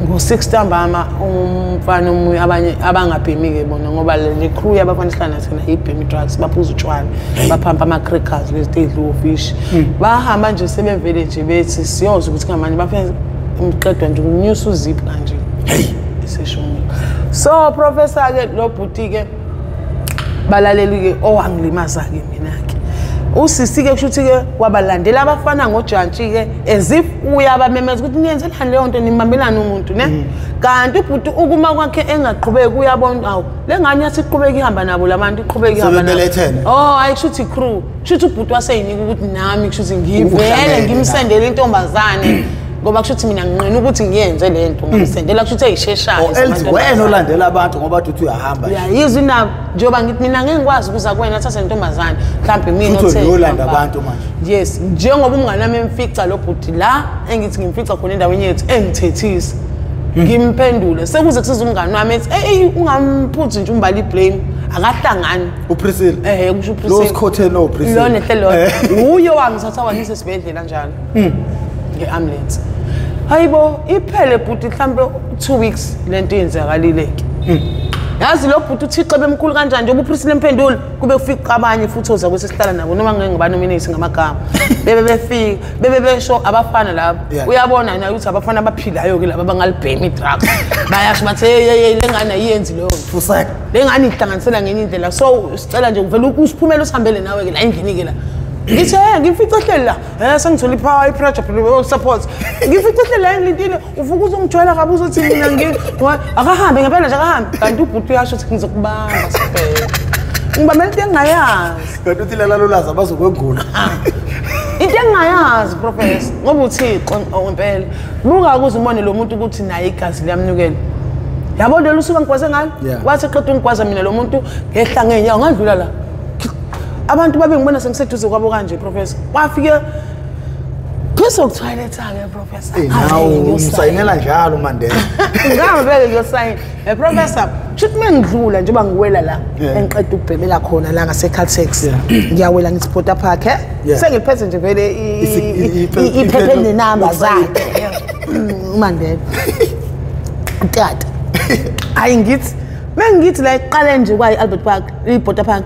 A: Ngo-6 ntambama umfana omunye abanye abangabhemi-ke bona ngoba le crew yabafana esihlala thina ibhemi drugs baphuza utshwala baphampa ama-crackers lezi ey'dliwa ofishi bahamba nje sebevele nje bethi siyozwa ukuthi ngamanje bafike umqedwa nje ukunyusa uziphu kanje.
B: Hey.
A: Eseshonile. So professor-ke lo bhuti-ke balaleli-ke owangilimaza-ke mina-ke usisi-ke kusho ukuthi-ke wabalandela abafana ngojantshi-ke as if uyabamemeza ukuthi niyenzelani leyo nto nimbambelani umuntu ne kanti ubhuti ukuma kwakhe engaqhubeki uyabona awu le ngane yathi iqhubeka ihamba nabo labantu iqhubeka ihamba nabo. Oh hayi kusho ukuthi crew kusho ukuthi ubhuti waseyinika ukuthi nami kusho ukuthi ngivele ngimsendele intombazane ngoba kusho ukuthi mina nginqena ukuthi ngiyenze le nto ngisendela kusho ukuthi eyisheshayo.
B: Wena olandela abantu ngoba uthi uyahamba.
A: Uyayizwa indaba njengoba ngithi mina ngeke ngikwazi ukuza kuwena thatha intombazane mhlawumbe mina
B: othe uyolanda abantu manje.
A: Yes, njengoba umngane wami emfica lo bhuti la engithi ngimfica khona endaweni yethu engithethisa. Ngimphendule sekuze kusiza umngane wami ethi hey ungamphuthi nje umbali blame akahlangani
B: uPriscilla
A: kusho uPriscilla
B: lo sikhotheni lo Priscilla
A: lo nehlelo uyo wangithatha wangisa esibhedlela njalo nge-ambulance. Hayibo iphele bhuti mhlambe 2 weeks lento yenzakalile-ke. Yazi lo bhuti uThixo bemkhulu kanjani njengoba uPriscilla emphendula kube kufika abanye futhi oza kwesi sihlala nabo noma ngeke ngibanominate ngamagama bebe befika bebe besho abafana labo uyabona naye ukuthi abafana abaphilayo-ke laba abangalibhemi i-drugs bayasho bathi hey le ngane ayiyenzi leyo nto le ngane ihlanganisela ngenye indlela so sicela nje uvele usiphumele usihambele nawe-ke la endlini-ke la ngithi ngimfice ehleli la sengithola i-power i-pressure support ngifice ehleli la engilindile uvuka uzongijwayela kabi uzothi mina akahambe ngempela nje akahambe kanti ubhuti uyasho ukuthi ngizokubamba sibheke ngibambela into engingayazi
B: kanti uthi lalalazi abazokwengula
A: into engingayazi professor ngoba uThixo ngempela buka ukuze ubone lo muntu ukuthi naye igazi liyamnukela Yabo lolu suka ngigwaze ngalo. Wathi eqeda ungigwaza mina lo muntu ngehla ngeenyawo ngadlula la. Abantu babe ngibona sengiseduze kwabo kanje professor. Wafike phezu toilet-ke professor.
B: Nawu umsayinela njalo Mandela.
A: Ngangibeke ngiyosayina. Professor, shuthi mengidlula njengoba ngiwela la engiqeda ukubhemela khona la ngase Caltex. Ngiyawela ngithi Porter Park Sengiphethe nje vele iphepha nenamba zakhe. uMandela. Tata. Hayi ngithi mengithi la iqale nje kwayi Albert Park, iBorder Park.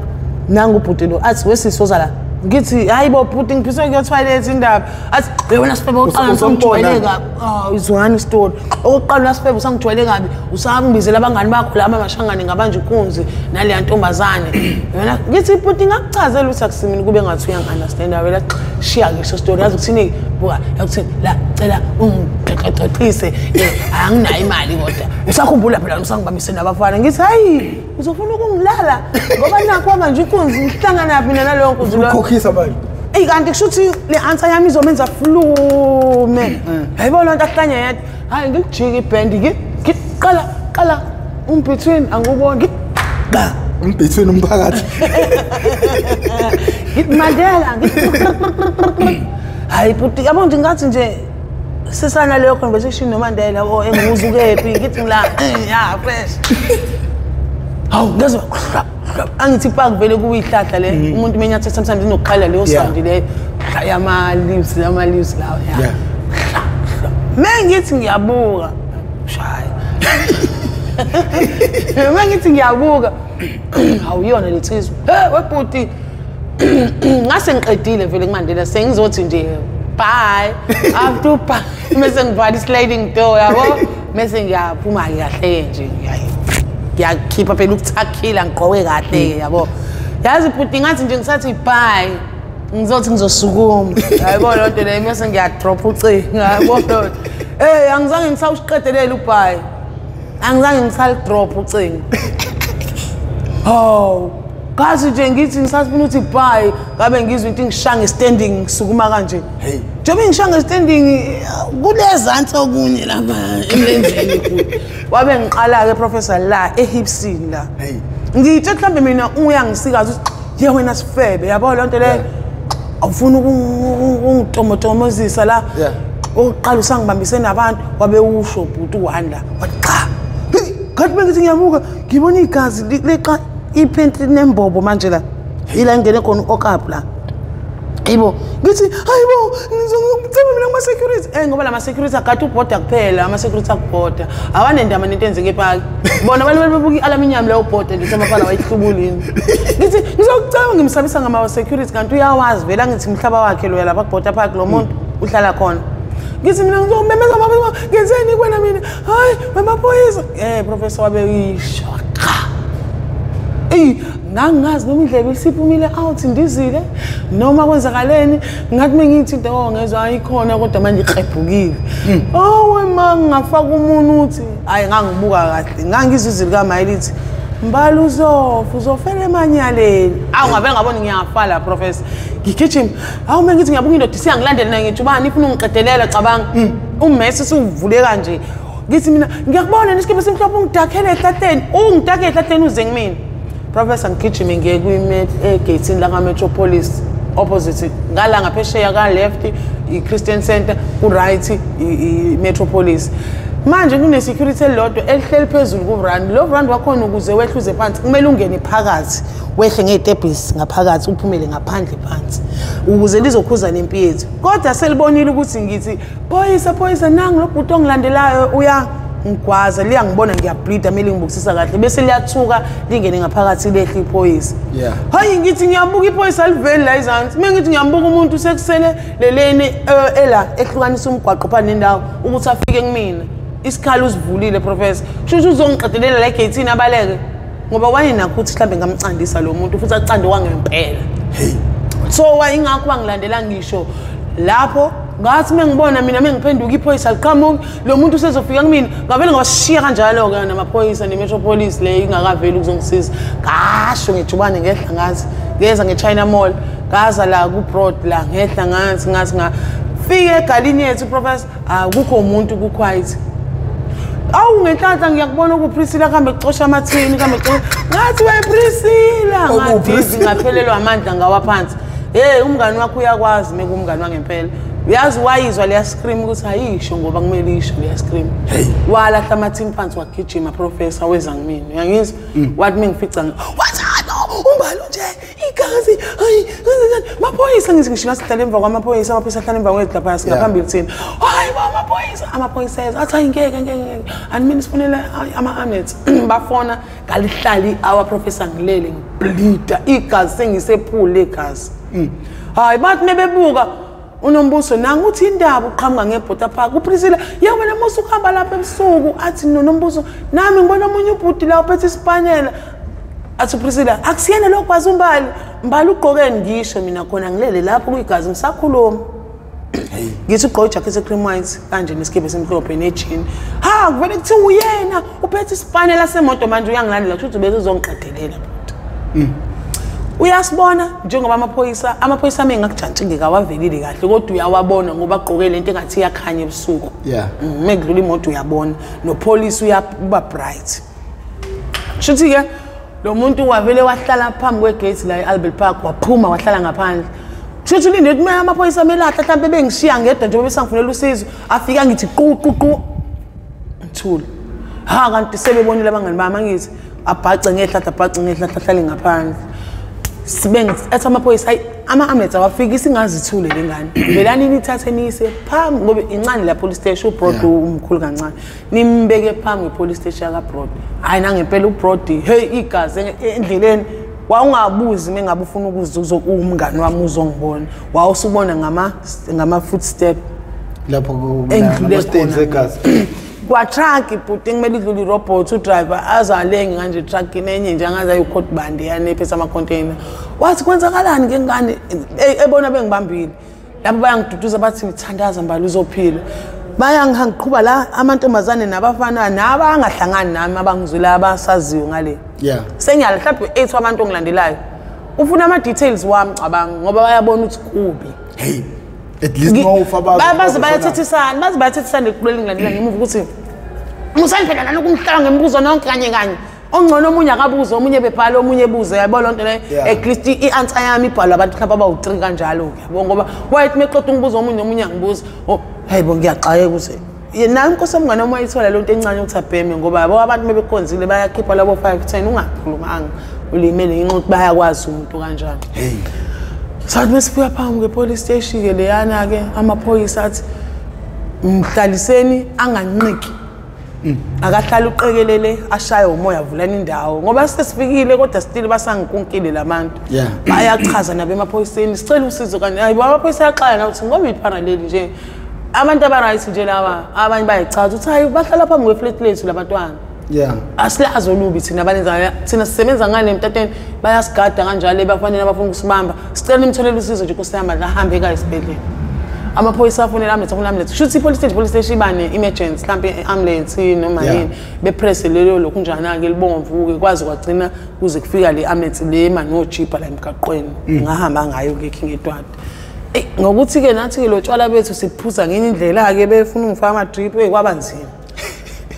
A: Nangu ubhuti lo athi wesisoza la. Ngithi hayi bo bhuti ngiphiswe kuyo toilet indaba. Athi wena sifebe oqala usangijwayele kabi. Ah izwani story. Okokuqala sifebe usangijwayele kabi. Usangibizela abangani bakho lama mashangane ngabanje inkunzi naleya ntombazane. Wena ngithi bhuti ngakuchazela ukuthi akusimini kube ngathi uyangi-understand wena shiya ke so story yazi ukuthini buka yakuthini la cela ungixoxise anginayo imali kodwa usakhumbula phela usangibambise nabafana ngithi hayi uzofuna ukungilala ngoba nakho manje inkunzi ngihlangana mina naleyo nkunzi lo
B: ukhokhisa manje.
A: Eyi kanti kusho ukuthi le answer yami izomenza flume. Hayibo lonto ahlanya yedwa. Hayi ngikujika ibhendi ngiqala qala umbetween anguboni ngiqa
B: umbetween umphakathi.
A: Ngithi Mandela hayi bhuti yabo nje ngathi nje sisana leyo conversation noMandela o engibuza ukephi ngithi ngila ya fresh. Hawu ngezwa angithi park vele kuyihlahla le umuntu menyathe sometimes inokuqhala leyo sound le yama leaves lawo ya. Mengithi ngiyabuka shaya. Mengithi ngiyabuka awuyona letsizwe. Hey webhuti ngase ngiqedile vele kuMandela sengizothi nje bye after bye mase ngivala sliding door yabo mase ngiyaphuma kahle nje ngiyakhipha phela ukuthakhila ngigqoke kahle yabo. Yazi bhuti ngathi nje ngisathi bye ngizothi ngizosukuma yabo lonto leyo mase ngiyadrop ucingo yabo lonto. Eh angizange ngisawuqedelela ubye angizange ngisalidrop ucingo. Oh kazi nje ngithi ngisafuna ukuthi bye ngabe ngizwe into ngishanga standing ngisukuma kanje.
B: Hey
A: njengoba ngishanga standing kulezansi okunye lapha emlenzeni futhi wabe ngiqala ke professor la ehipsini la.
B: Hey
A: ngithe mhlambe mina uyangisikaza ukuthi ye wena sifebe yabo lonto leyo awufuna ukungitomotomozisa la. Oqala usangibambise nabantu wabe usho bhuti uwanda wathi cha ngathi bengithi ngiyabuka ngibona igazi leqa iphenti nembobo manje la ila ngene khona uOkap la. Hayibo ngithi hayibo ngizongicela mina kuma security ngoba la ma security agade ubhoda kuphela ama security akubhoda awanendaba nento enzeke epark bona abantu bebuka ialuminium leyo bhoda nje amafana wayihlubulini. Ngithi ngizokucela ngimsabisa ngama security kanti uyawazi vela ngithi umhlaba wakhe lo lapha kubhoda park lo muntu uhlala khona. Ngithi mina ngizomemeza baba ngenzeni kwena mina hayi wemaphoyisa professor wabe uyishaka. Eyi ngangazi noma indlebe isiphumile out ndizile noma kwenzakaleni ngathi mengithi into ngezwe ayikhona kodwa manje iqebhukile. Oh wema ngafaka umuntu uthi hayi ngangibuka kahle ngangizizile kaMayeli ithi mbala uzofa uzofela emanyaleni. Awu ngabe ngabona ngiyafa la professor ngigijima awu mengithi ngiyabuka indoda isiyangilandela naye ngithi ubani ifuna ungiqedelela cabanga ummese siwuvule kanje ngithi mina ngiyakubona nesikipa simhlophe ungidakhele ehlahleni ungidakhe ehlahleni uze kumina. Professor ngigijime ngiye kwi-gate la ka-Metropolis opposite ngala ngaphesheya ka-left i-Christian Center ku-right i-Metropolis. Manje kune-security elilodwa elihleli phezulu ku-brand lo brand wakhona ukuze wehluze phansi kumele ungene phakathi wehle ngey'tebhisi ngaphakathi uphumele ngaphandle phansi ukuze lizokhuza nempi yethu. Kodwa selibonile ukuthi ngithi phoyisa phoyisa nangu lo bhuti ongilandelayo uya ngigwaza liyangibona ngiyableeda kumele ngibukisisa kahle bese liyathuka lingene ngaphakathi lehle iphoyisa. Hayi ngithi ngiyabuka iphoyisa aliveli la izansi mengithi ngiyambuka umuntu sekusele leleni ela ehlukanisa umgwaqo phana nendawo ukuthi afike kumina isikhali usivulile professor shushu uzongiqedelela la egate abaleke ngoba wayenakho ukuthi mhlambe ngamcandisa lo muntu futhi acande wangempela.
B: Hey
A: so wayingakho wangilandela ngisho lapho ngathi mengibona mina mengiphenduka iphoyisa liqhamuki lo muntu usezofika kumina ngavele ngawashiya kanjalo ke namaphoyisa neMetropolis le ingakaveli ukuzongisiza ngasho ngejubane ngehla ngathi ngeza ngeChina Mall ngaza la kuBroad la ngehla ngathi ngafike egalini yethu professor akukho umuntu ku quiet. Awu ngenhlanhla ngiyakubona ukuPriscilla kuhambe kucosha amathini kuhambe kucosha. Ngathi we Priscilla ngathi ngaphelelwa amandla ngawa phansi. Hey umngani wakho uyakwazi meke umngani wangempela. Uyazi wayizwa leya scream ukuthi ayisho ngoba kumele isho leya scream. Walahla amathini phansi wagijima professor weza ngimina. Uyangizwa? Wathi mengifica wathi umbalo nje igazi hayi maphoyisa ngithi ngisho sihlale emva kwamaphoyisa amaphoyisa ahlala emva kwethu lapha singaphambili thina. Hayi bo amaphoyisa amaphoyisa athi hayi ngeke ngeke animini sifonele ama-ambulance bafona ngalihlali our professor ngilele ngibleeda igazi sengisephule igazi. Hayi bathi mebebuka uNombuso nangu uthi indaba uqhamuka ngebhota park uPriscilla yebo wena musu uhamba lapha ebusuku athi noNombuso nami ngibona omunye ubhuti la uphethe isipanela athi uPriscilla akusiyena lokwazi umbali mbali ugqoke ngisho mina khona ngilele lapho kuyigazi ngisakhuluma ngithi ugqoke ijacket ecream white kanje nesikebe esimhlophe nejean ha kuvele kuthiwa uyena uphethe isipanela semoto manje uyangilandela kusho ukuthi bese uzongiqedelela bhuti. Uyasibona njengoba amaphoyisa ami ngakujantshi kawavelile kahle kodwa uyawabona ngoba agqoke lento engathi iyakhanya ebusuku.
B: Yeah.
A: Mekudlula imoto uyabona nopolice uyakuba bright. Shuthi ke lo muntu wavele wahlala phambi kwegate la eAlbert Park waphuma wahlala ngaphandle. Shuthi ulinde ukuthi amaphoyisa amelahla mhlawumbe bengishiya ngedwa njengoba besangifunela usizo afika ngithi qu qu qu ngithule. Ha kanti sebebonile abangani bami angithi abhace ngehlahla abhace ngehlahla hlale ngaphandle. Sibengi athi amaphoyisa hayi ama-ambulance awafiki singazithule le ngane velani nithathe niyise phambi ngoba incane la police station uBroad umkhulu kancane nimbeke phambi kwe-police station yakaBroad. Hhayi nangempela uBroad hey igazi endleleni wawungabuzi mengabe ufuna ukuza umngani wami uzongibona wawusubona ngama-footstep
B: lapho ngama-stains egazi
A: kwa-truck bhuti kumele idlule irobot udriver azalenge kanje truck nenye nje angaze ayikhot band yanephethe ama-container wathi kwenzakalani ngengane ebona bengibambile lapho bayangiduduza bathi ngithandaza mbali uzophila bayangiqhuba la amantombazane nabafana nabangahlangani nami abangizwela abasaziyo ngale.
B: Yeah.
A: Sengiyala mhlawumbe 8 wabantu ongilandelayo ufuna ama-details wami cabanga ngoba bayabona ukuthi kubi.
B: Hey at least mawufa
A: baze bayathethisana baze bayathethisana equleni ngilandela ngemuva ukuthi musani phela naloku ngihlala ngemibuzo nonke kanye kanye ongcono omunye akabuze omunye bebhala omunye ebuze yabo lonto le at least i-answer yami ibhalwa abantu mhlawumbe abawu-3 kanjalo-ke yabo ngoba wayethi meqeda ungibuza omunye nomunye angibuza oh hayi bo ngiyaxakeka ukuthi nayo inkosi yomngane wami wayithola lento encane ukuthi abheme ngoba yabo abantu mebekhonzile bayakhipha labo 5 10 ungakhulumanga ulimele ngenxa yokuthi bayakwazi umuntu kanjani.
B: Hey
A: sathi mesifika phambi kwe-police station-ke leyana-ke amaphoyisa athi mhlaliseni anganqiki akahlala uqekelele ashaye umoya vulani indawo ngoba sesifikile kodwa still basangikunkile labantu. Bayachaza nabo emaphoyiseni sicela usizo kanti hayi amaphoyisa ayaxaya na ukuthi ngoba ipharaleli nje abantu aba-right nje laba abanye bayachaza ukuthi hayi bahlala phambi kwe-flat lethu labantwana.
B: Yeah.
A: Asilazi olubi thina abalenza thina sisebenza ngale emtateni bayasigada kanjalo bafanele abafuna ukusibamba sicela nimtholele usizo nje Nkosi yami ahambe ekhaya esibhedlela. Amaphoyisa afonela ambulance afonela ambulance shuthi i-police station iba ne-emergency mhlawumbe i-ambulance noma yini bepresse lelo lokhu njana-ke libomvu-ke kwaze kwagcina kuze kufika le ambulance le manojipa la emgaqweni ngahamba ngayo-ke King Edward. Eyi ngokuthi-ke nathi-ke lo tshwala bethu siphuza ngenye indlela-ke befuna ungifaka ama-drip eyi kwaba nzima.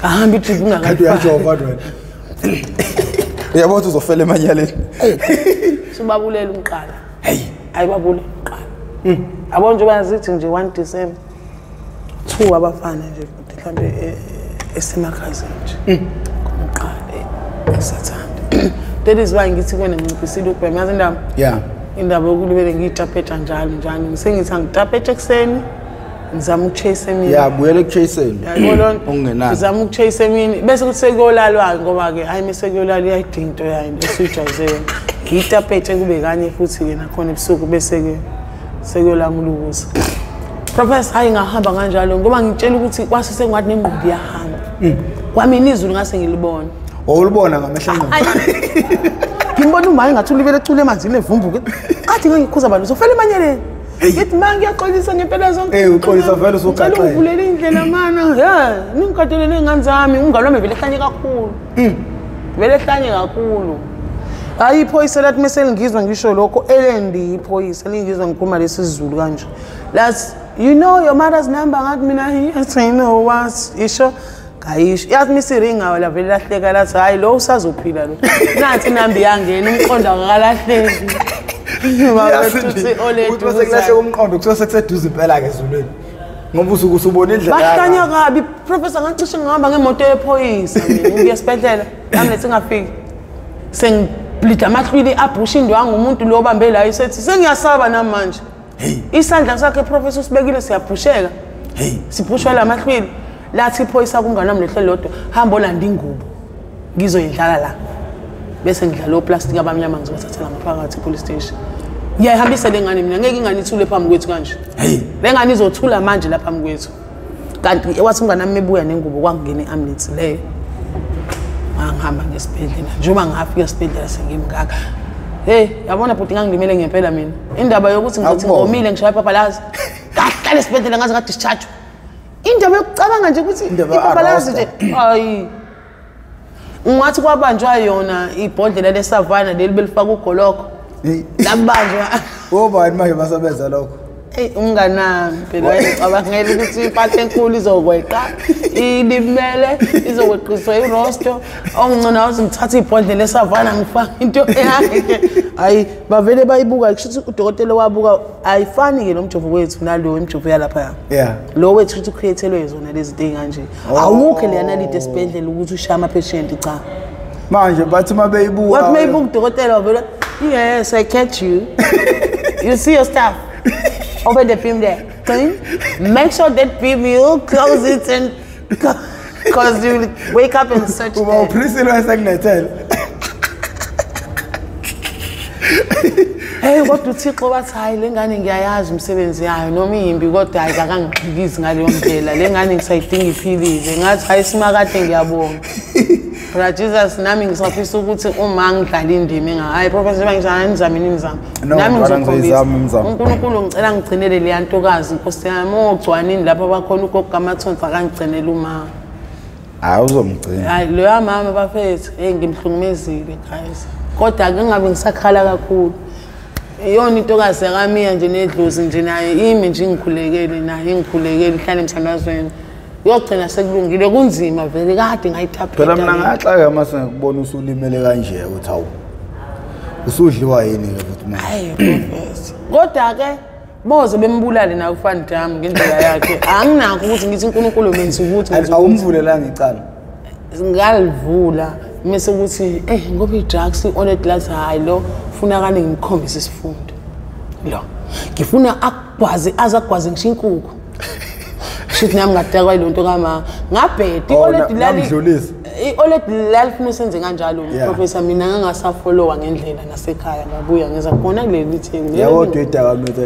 A: Ahamba idrip
B: Kanti uyajova wena.
C: Uyabona ukuthi uzofela emanyaleni.
A: Subabulela umqala.
B: Hey,
A: ayibabule umqala. Yabo nje bazithi nje 1 December 2 abafana nje mhlambe esemakhazini nje. Umqala esathanda. That is why ngithi kwena nginciphisile ukubhema yazi indaba.
B: Yeah.
A: Indaba yokulibele ngiyitapeta njalo njalo. Ngisengithi angitapete ekuseni. Ngizama ukuchase emini.
B: Yeah, buyele ekuchaseni.
A: Yabo lonto.
B: Okungenani.
A: Ngizama ukuchase emini bese kuthi sekuyolalwa ngoba ke hayi mase kuyolala iyayidinga into yayo esuyijwayeze. Ngiyitapete kube kanye futhi ke nakhona ebusuku bese ke sekuyolamula ukusa. Professor hayi ngahamba kanjalo ngoba ngitshela ukuthi kwase sengathi nengqondo iyahamba. Kwamina izulu ngase ngilibona.
B: Wawulibona ngamehlo engqondo.
A: Ngimbona uma ngathi ulibele ecule emanzini evumbuke. Athi ngangikhuza abantu uzofela emanyeleni. Ngithi ma ngiyaxolisa ngempela zonke.
B: Eh uxolisa vele usugaxele.
A: Ngicela ungivulele indlela mana. Yeah, ningikhathele ney'ngane zami. Umngane wami vele ehlanye kakhulu. Vele ehlanye kakhulu. Hayi iphoyisa lathi mese lingizwa ngisho lokho elendi iphoyisa lingizwa ngikhuluma lesiZulu kanje. Lathi you know your mother's number ngathi mina yes I know what isho. Ngayisho yathi misiringa wala vele lahleka lathi hayi lo usazophila lo. Nansi inambi yangena umqondo akalahleki.
B: Ukuthi masekulashe umqondo kuthiwa sekuseduze impela ke ezulwini. Ngoba usuke usubona indlela.
A: Bahlanya kabi professor ngacishe ngihamba ngemoto yephoyisa mina ngiye esibhedlela nami singafiki. Sengiblida amahlwili abhusha indwangu umuntu lo obambe la isethi sengiyasaba namanje. Isandla sakhe professor usibekile siyabhusheka.
B: Hey,
A: sibhushwa la mahlwili. Lathi iphoyisa kumngane wami lehlelo lodwa hamba olanda ingubo ngizoyidlala la bese ngidlala oplastic abamnyama ngizobathathela ngaphakathi police station. Ngiyayihambisa le ngane mina ngeke ingane ithule phambi kwethu kanje. Le ngane izothula manje la phambi kwethu. Kanti wathi umngane wami ebuya nengubo kwangena i-ambulance leyo. Ngihamba ngesibhedlela njengoba ngafika esibhedlela sengimngaka. Hey, yabona bhuti ngangilimele ngempela mina. Indaba yokuthi ngizothi ngomile ngishaya ipapalazi. Ngahlala esibhedlela ngaze ngadischarge. Indaba yokucabanga nje ukuthi ipapalazi nje hayi. Ungathi kwabanjwa yona ibhodlela lesavana leli belifaka ugoloko. Labanjwa.
B: Obani manje basebenza lokho?
A: Hey umnganami phela wayecabangela ukuthi impahla enkulu izokweqa ilimele izokweqiswa irosto ongcono awuthi ngithatha ibhodlela esavana ngifaka into yakhe. Hayi bavele bayibuka kusho ukuthi udokotela wabuka ayifani ke lo mjovo wethu nalo imjovo yalapha.
B: Yeah.
A: Lo wethu uthi ucreatelwe zona lezi zinto kanje. Awukho leyana lide esibhedlela ukuthi ushaya ama patient cha.
B: Manje bathi mabeyibuka.
A: Wathi mayibuka udokotela wavela yes I catch you. You see your staff. Open the beam there. Clean. Make sure that beam you close it and because you will wake up and search.
B: Uba uPriscilla wayesekunethela.
A: Hey kodwa uThixo wathi hayi le ngane ngiyayazi umsebenzi yayo noma iyimbi kodwa hayi akangixhikizi ngaleyo ndlela le ngane ngisayidinga iphilile ngathi hayi simakade ngiyabonga. Bra Jesus nami ngisafisa ukuthi uma ngidlala indima enga hayi professor bangizama nizame imizamo nami ngizokhombisa uNkulunkulu ngicela ngigcinele le yantokazi Nkosi yami ogcwanini lapha bakhona ugogo amathonsi akangigcinele uma.
B: Hayi uzomgcina.
A: Hayi lo mama bafethu hey ngimhlungumezile guys kodwa ke ngabe ngisakhala kakhulu. Iyona intokazi yakamiya nje nedlozi nje naye imi nje ngikhulekele naye ngikhulekele ihlale emthandazweni. Yogcina sekulungile kunzima vele kade ngayithaphela.
B: Phela mina ngaxaka mase ngikubona usulimele kanje uthi hawu. Usudliwa yini ke futhi manje?
A: Hayi professor. Kodwa ke boze bembulale naye uFan Dam ngendlela yakhe. Anginakho ukuthi ngithi uNkulunkulu menza ukuthi
B: awumvulelanga icala.
A: Ngalivula mase ukuthi ngoba i-drugs i-honest lathi hayi lo ufuna kane ngimkhombise isifundo. Lo ngifuna akugwaze azagwaze ngisho inkukhu. Shithi nami ngadakwa ilonto kama ngabheda i-oledi lali i-oledi lali funa senze kanjalo professor mina ngangasafollowa ngendlela nasekhaya ngabuya ngeza khona kuleli thing.
B: Yabo idakamizwa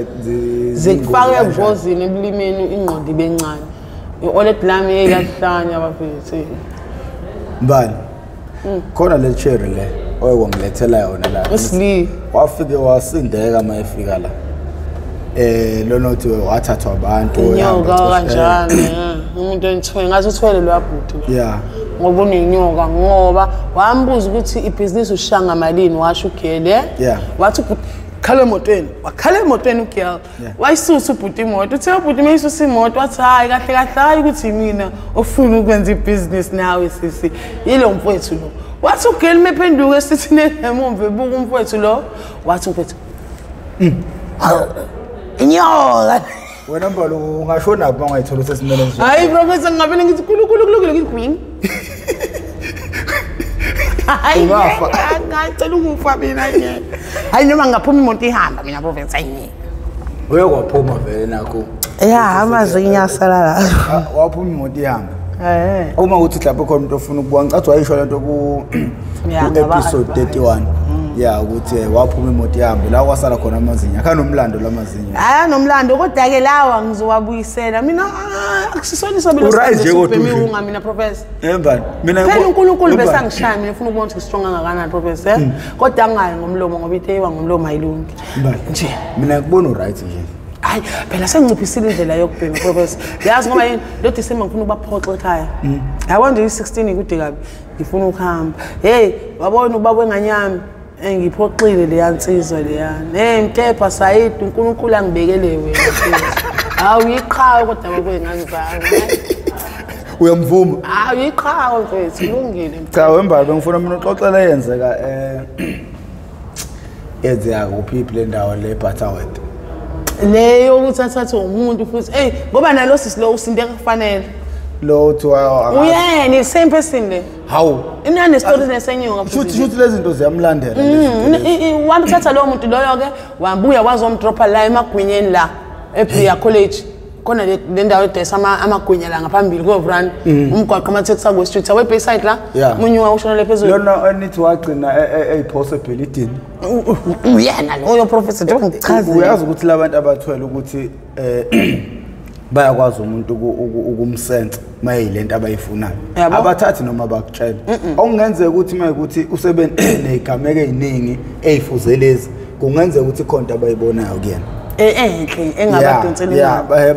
A: zikufaka ebungozini ebulimeni ingqondo ibe encane. I-oledi lami eyahlanya bafethu.
B: Mbali. Khona le cherry le oyekwangilethela yona la.
A: Usli
B: wafike wasindeka mayefika la. Lona uthi wathathwa abantu
A: inyoka kanjani umuntu enthwele ngathi uthwele lo yabhuti.
B: Yeah.
A: Ngoba unenyoka ngoba wambuza ukuthi ibhizinisi ushanga malini washo ugele.
B: Yeah.
A: Wathi khala emotweni wakhala emotweni ugirl wayisusa ubhuti imoto uthe ubhuti mayisusa imoto wathi hayi kahle kahle hayi ukuthi mina ofuna ukwenza ibhizinisi nawe sisi yilo mfowethu lo. Wathi ugirl mephenduka esithi nemumva ebuka umfowethu lo wathi umfowethu inyoka.
B: Wena mbalo ungashona phi ungayithola sesimele nje.
A: Hayi professor ngingavele ngithi kulu kulu kulu ngithi green. Hayi
B: Ungafa.
A: Ngicela ukufa mina nje. Hayi noma ngaphuma imoto ihamba mina professor yini.
B: Uye kwaphuma vele nakho.
A: Yeah, amazinyo asala la.
B: Waphuma imoto ihamba. Uma uthi mhlawumbe khona umuntu ofuna ukubuka ngicathi wayisho lento ku episode 31. Yeah, ukuthi waphuma imoto ihamba la kwasala khona amazinyo. Akhanomlando lamazinyo.
A: Hayi nomlando kodwa ke lawa ngizowabuyisela. Mina akusisona isabelo sokubhema mina professor.
B: Yembani? Mina
A: phela uNkulunkulu bese angishaya mina ufuna ukubona ukuthi strong kangakanani professor. Kodwa angayi ngomlomo ngoba iteyiwa ngomlomo ayilungi. Nje
B: mina ngikubona uright nje.
A: Hayi phela sengiciphisile indlela yokubhema professor. Yazi ngoba yini lo December ngifuna ukubaphoxa ekhaya. Yabona nje i16 kude kabi ngifuna ukuhamba. Hey wabona ubaba wenganyami engiphoxile leya nsizwa leya. Hey Mtepha Said uNkulunkulu angibekele wena. Hawu iqhawe kodwa bakwengane zami.
B: Uyamvuma?
A: Hayi iqhawe mfethu, kulungile.
B: Cha wembabe ngifuna mina uxoxela yenzeka yenzeka kuphi le ndawo le Butterworth.
A: Leyo ukuthi athathe umuntu futhi hey ngoba nalo sisi lo usindeka kufanele.
B: Lo uthiwa
A: uyena same person le.
B: Hawu.
A: Inane story nesenyuka
B: futhi. Shuthi lezi zinto ziyamlandela lezi.
A: Wamthatha lo muntu loyo ke wabuya wazomdropa la emagwinyeni la eBria College. Khona le ndawo edayisa amagwinya la ngaphambili koVrand umgwaqo ama-taxi akwe street awe Bayside la munye ushonele phezulu.
B: Lona enithi wagcina eyipossibility.
A: Uyena loyo professor njengoba ngichazile.
B: Uyazi ukuthi labantu abathwele ukuthi bayakwazi umuntu ukumsensa mayilento abayifunayo. Abathathi noma bakutshela. Okungenzeka ukuthi mayikuthi usebe nezigameko eziningi ezifuze lezi kungenzeka ukuthi khona abayibonayo kuyena.
A: Enhle engabadonsela
B: imali.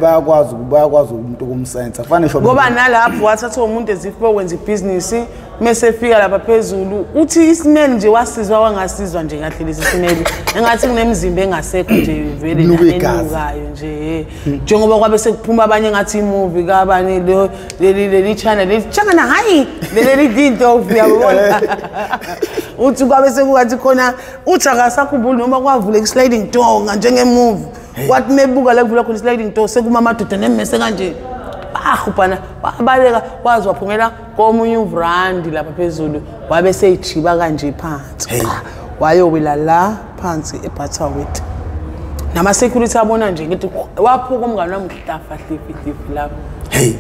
B: Bayakwazi umuntu ukumsensa. Kufanele sho
A: ngoba nalapho wathatha umuntu ezifo wenza ibhizinisi mase efika lapha phezulu uthi isimeli nje wasizwa wangasizwa nje kahle lesi simeli engathi kunemizimba engasekho nje vele enukayo nje njengoba kwabe sekuphuma abanye engathi imovie kabani leli channel leli channel hayi leli dinto uyabona uthi kwabe sekukathi khona uthi akasakhumbuli noma kwavuleka sliding door njengemovie kwathi mebuka la kuvula khona sliding door sekuma amadoda nemmese kanje bahubhana wabaleka wazi waphumela komunye uvrandi lapha phezulu wabe seyijiba kanje phansi wayowela la phansi eButterworth nama security abona nje ngithi waphuka umngane wami mhlafa hlifi lapho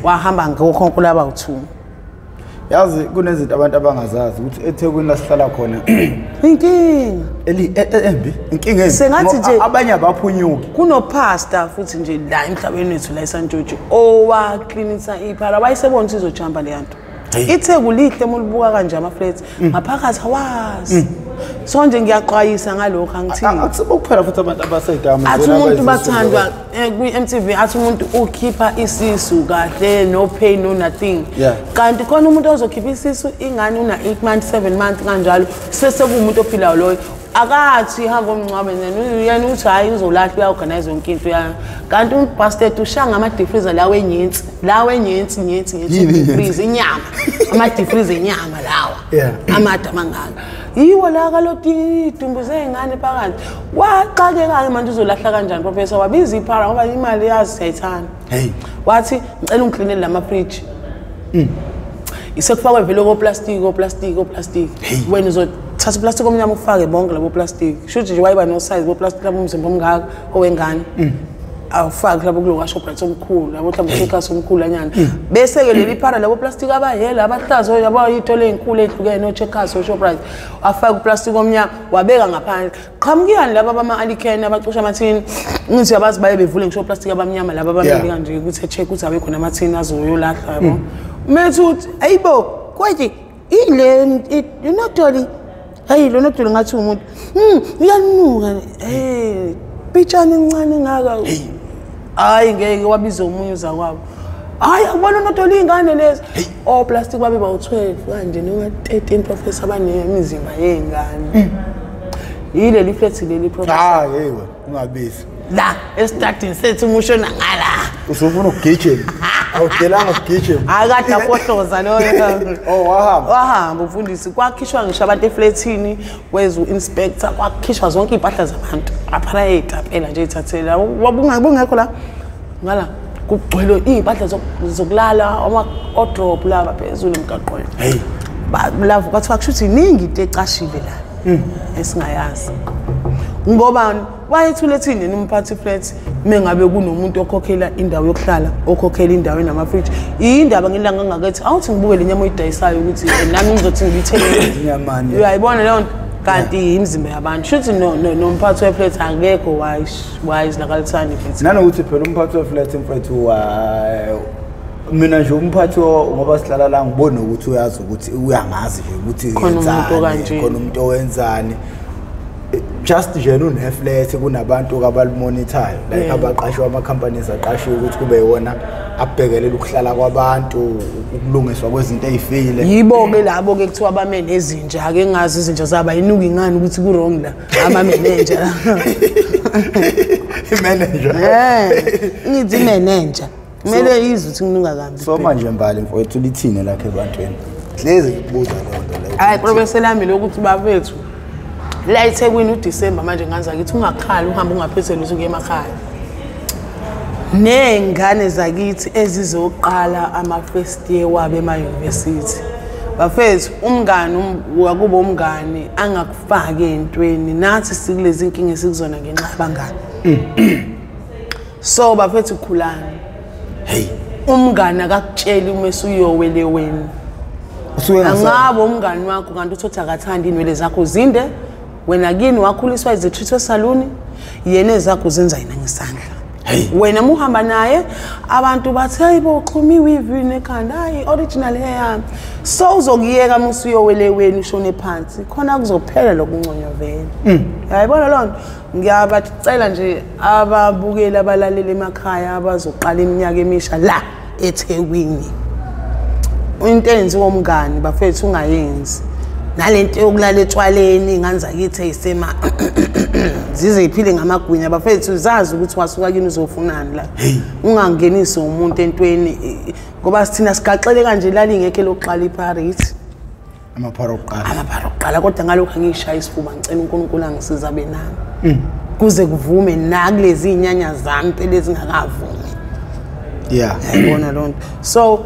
A: wahamba ngokhonko laba u2.
B: Yazi kunezinto abantu abangazazi ukuthi eThekwini lasihlala khona
A: inkinga
B: embi inkinga embi
A: sengathi nje
B: abanye abaphunyuki.
A: Kunopastor futhi nje la emhlabeni wethu la eSantjoji owaklinisa iphara wayesebona ukuthi izojamba le yanto. iTheku lihle mulibuka kanje ama flats ngaphakathi awazi. So nje ngiyaxwayisa ngalokho angithi
B: akusibo kuphela futhi abantu abasedamu
A: athi umuntu bathandwa kwi-MTV athi umuntu ukhipha isisu kahle no pain no nothing kanti khona umuntu ozokhipha isisu ingane una 8 months 7 months kanjalo sesekuwumuntu ophilayo loyo akathi hamba umncwabe yena uthi hayi uzolahla uyaorganize yonke into ya kanti umbastard ushanga ama deep freezer lawo enyintsi lawo enyintsi nyintsi nyintsi freeze inyama ama deep freezer inyama lawa amade amangaka yiwo la kaloti idumbu zengane phakathi waxakeka manje uzolahla kanjani professor wabiza iphara ngoba imali yazi siyayithanda
B: hey
A: wathi ngicela ungiklinele lama fridge isekufakwe vele ko plastic ko plastic ko plastic wena uzothatha plastic omnyama ufake bonke labo plastic shuthi nje wayiba no size bo plastic labo umzimba omngaka owengane awufaki labo kulo kaShoprite omkhulu labo mhlawumbe uCheckers omkhulu anyana bese ke leli phara labo plastic abayela abahlazo yabo iy'tolo ey'nkulu ey'hlukene oCheckers oShoprite afake uplastic omnyama wabeka ngaphandle qhamukiyani laba bama-alican abacosha amathini ngithi abazi baye bevule ngisho plastic abamnyama laba abamele kanje ukuthi echeck ukuthi abe khona amathini azoyolahla yabo methu uthi ayibo kwathi ile unodoli hayi lo nodoli ngathi umuntu uyanuka pitshana encane ngaka hayi ngeke wabiza omunye uzakwabo hayi akubona unodoli iy'ngane lezi oplastic babe bawu-12 kanje noma 13 professor abanemizimba yey'ngane yileli flethi leli professor
B: yewe ungabizi
A: la esitradini sethu umusho nangala
B: usufuna ukugijima awudelanga ukugijima
A: akade afohloza loyo
B: oh wahamba
A: wahamba umfundisi kwakhishwa ngisho abantu eflethini kweza u-inspector kwakhishwa zonke iy'mpahla zabantu aphara ey'tapela nje ey'thathela bungekho la ngala kugcwele iy'mpahla zokulala ama-odrop laba phezulu emgaqweni lavo kwathiwa kusho ukuthi iningi into ecashile la esingayazi ngoba wayethule thini umphathi flat mengabe kunomuntu okhokhela indawo yokuhlala okhokhela indawo enamafridge indaba ngelanga ngakethi awuthi ngibuke le nyama oyidayisayo ukuthi nami ngizothi ngiyithenge
B: inyama
A: uyayibona leyo nto kanti imizimba yabantu shuthi nomphathi weflat akekho wise nakalithandi futhi
B: nanokuthi phela umphathi weflat mfethu mina nje umphathi ngoba sihlala la ngibona ukuthi uyazi ukuthi uyangazi nje ukuthi
A: khona umuntu kanje
B: khona umuntu owenzani just nje uneflat kunabantu abalimonithayo like abaqashwa ama companies aqashiwe ukuthi kube yona abhekelela ukuhlala kwabantu ukulungiswa kwezinto ezifile
A: yibo ke labo ke kuthiwa bame nezinja ake ngazi izinja zaba inuka ingane ukuthi ku wrong la ama manager
B: i manager
A: ngithi manager Kumele izwe ukuthi nginuka kabi.
B: So manje Mbali mfowethu lithini lakhe ebantwini? Hlezi ngikubuza leyo nto leyo.
A: Hayi professor lami lokuthi bafethu la eThekwini uDecember manje nganza kithi ungakhali uhambe ungaphethe lutho kuye emakhaya. Ney'ngane zakithi ezizoqala ama-first year wabo ema-university. Bafethu umngani wakuba umngani angakufaki entweni, nathi sikulezi inkinga esikuzona ngenxa yabangani. So bafethu khulani.
B: Hey,
A: umngani akakutsheli uma usuyowele wena. Angabe umngani wakho kanti uthothi akathandi inwele zakho zinde, wena kini wakhuliswa izitreat esaluni, yena ezakho zenza yena ngesandla. Wena muhamba naye abantu bathi hayibo uxhumiwe ivini ekhanda, hayi original hair yami. So uzokuyeka musuyowele wena ushone phansi khona kuzophela lokunconywa vele. Uyayibona loo nto? Ngiyabacela nje ababukeli abalaleli emakhaya abazoqala iminyaka emisha la eThekwini, into eyenziwa umngani bafethu ungayenzi. Nalento yokulala etshwaleni ingane zakithi eyisema zize iphile ngamagwinya bafethu, zazi ukuthi wasuka kini uzofunani la. Ungangenisi umuntu entweni ngoba sithina sigaxele kanje lali ngekho lokuqala iparity.
B: Amaphara okuqala.
A: Amaphara okuqala, kodwa ngalokho angishaya isifuba ngicela uNkulunkulu angisiza abe nami. Kuze kuvume nakulezi inyanya zami phela ezingakavumi.
B: Yeah.
A: Yayibona loo nto. So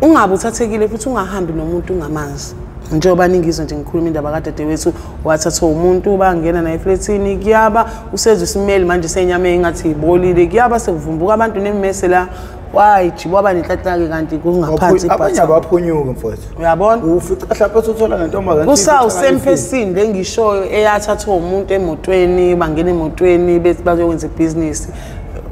A: ungabe uthathekile futhi ungahambi nomuntu ungamazi. Njengoba ningizwa nje ngikhuluma indaba kadadewethu wathathwa umuntu bangena naye eflethini, kuyaba usezwe isimeli manje senyama engathi ibolile, kuyaba sekuvumbuka abantu nemmese la wayijiba waba nenhlanhla kanti kungaphansi
B: ibhatha. Abanye abaphunyuka mfowethu.
A: Uyabona?
B: Ufica mhlawumbe uthola ngentombazane.
A: Kusawu same person lengishoyo eyathathwa umuntu emotweni, bangena emotweni bethi bazokwenza ibhizinisi.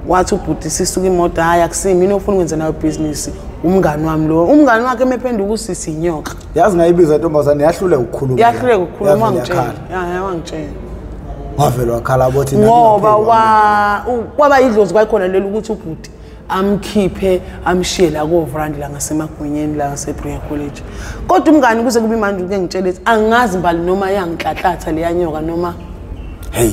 A: Wathi ubhuti sisuka imoto, hayi akusimi mina ofuna ukwenza nayo ibhizinisi. Umngani wami lo, umngani wakhe emephenduka usisi inyoka.
B: Yazi ngayibiza intombazane yahluleka ukukhuluma.
A: Yahluleka ukukhuluma wangitshela. Ya wangitshela.
B: Wavela wakhala bothi
A: ngoba kwaba idlozi kwayikhona lelo ukuthi ubhuti amkhiphe amshiye la kovrandi la ngasemagwinyeni la ngaseBrea College. Kodwa umngani kuze kube manje uke ngitshela ukuthi angazi Mbali noma yangihlathlatha leya nyoka noma
B: hey.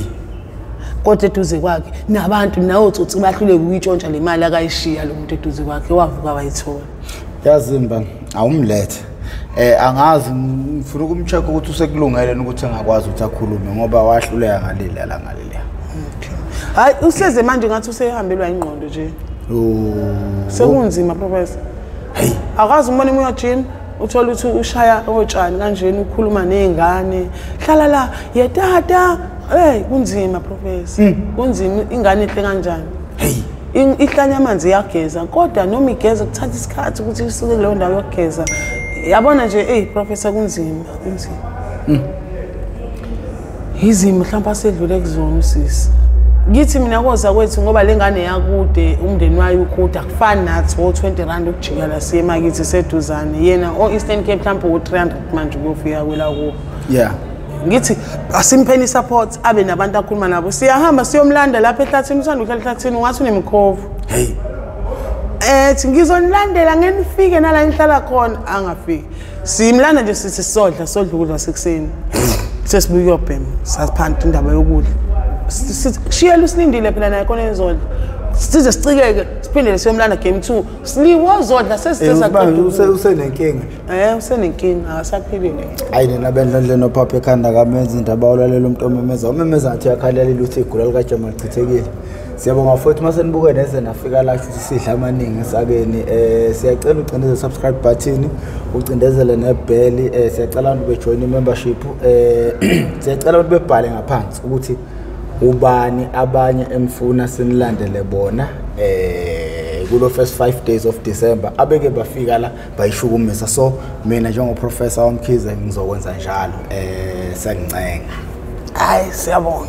A: Kodwa eduze kwakhe nabantu nawotsotsi bahluleka ukuyitshontsha le mali akayishiya lo muntu eduze kwakhe wavuka wayithola.
B: Yazi Mbali awumlethe. Angazi ngifuna ukumcheck ukuthi usekulungele ukuthi angakwazi ukuthi akhulume ngoba wahluleka ngaleli la ngaleli.
A: Okay. Hayi useze manje ngathi usehambelwa ingqondo nje. Sekunzima professor.
B: Hey.
A: Akazi umbone uya gym uthola ukuthi ushaya otshani kanjena ukhuluma nezingane. Hlala la yetata. Hey kunzima professor. Kunzima ingane enhle kanjani.
B: Hey.
A: Ihlanya amanzi iyageza kodwa noma igeza kuthatha isikhathi ukuthi isuke kuleyo ndawo yokugeza. Yabona nje hey professor kunzima, kunzima. Izimo mhlawumbe asedlule kuzona usisi. Ngithi mina koza kwethu ngoba lengane yakude umndeni wayo ukude akufani nathi o20 rand ukujika la siye emakithi seduzane yena o Eastern Cape mhlawumbe u300 manje ukuyofika kwela kubo.
B: Yeah.
A: Ngithi asimpheni support abe nabantu akhuluma nabo. Siyahamba siyomlanda lapha ehlathini, uthanda ukuhlala ehlathini ungathi unemikhovu.
B: Hey.
A: Ethi ngizonilandela ngenifike nala ngihlala khona angafiki. Simlanda nje sithi sodla ukudla sekuseni. Sesibuya uyobhema saphanta indaba yokudla. Shiyela usilindile phela naye khona ezodla. Size sicikeke siphindele siyomlanda game 2. Siliwozodla sesizaqeda.
B: Usenenkinga.
A: Usenenkinga akasaphilile.
B: Hayi nina bendlondle nophapha ekhanda kamenza indaba ulalela umuntu omemeza. Umemeza ngathi uyakhalela ukuthi igula likaJama lichithekile. Siyabonga futhi mase nibuke neze nafika la ukuthi sidla amaningi esakeni. Siyacela ucindezele subscribe button, ucindezele nebell. Siyacela abantu bejoin i-membership. Siyacela abantu bebhale ngaphansi ukuthi ubani abanye emfuna sinilandele bona kulo first 5 days of December abeke bafika la bayishukumisa. So mina njengo Professor Mkhize ngizokwenza njalo. Siyancenga.
A: Hayi siyabonga.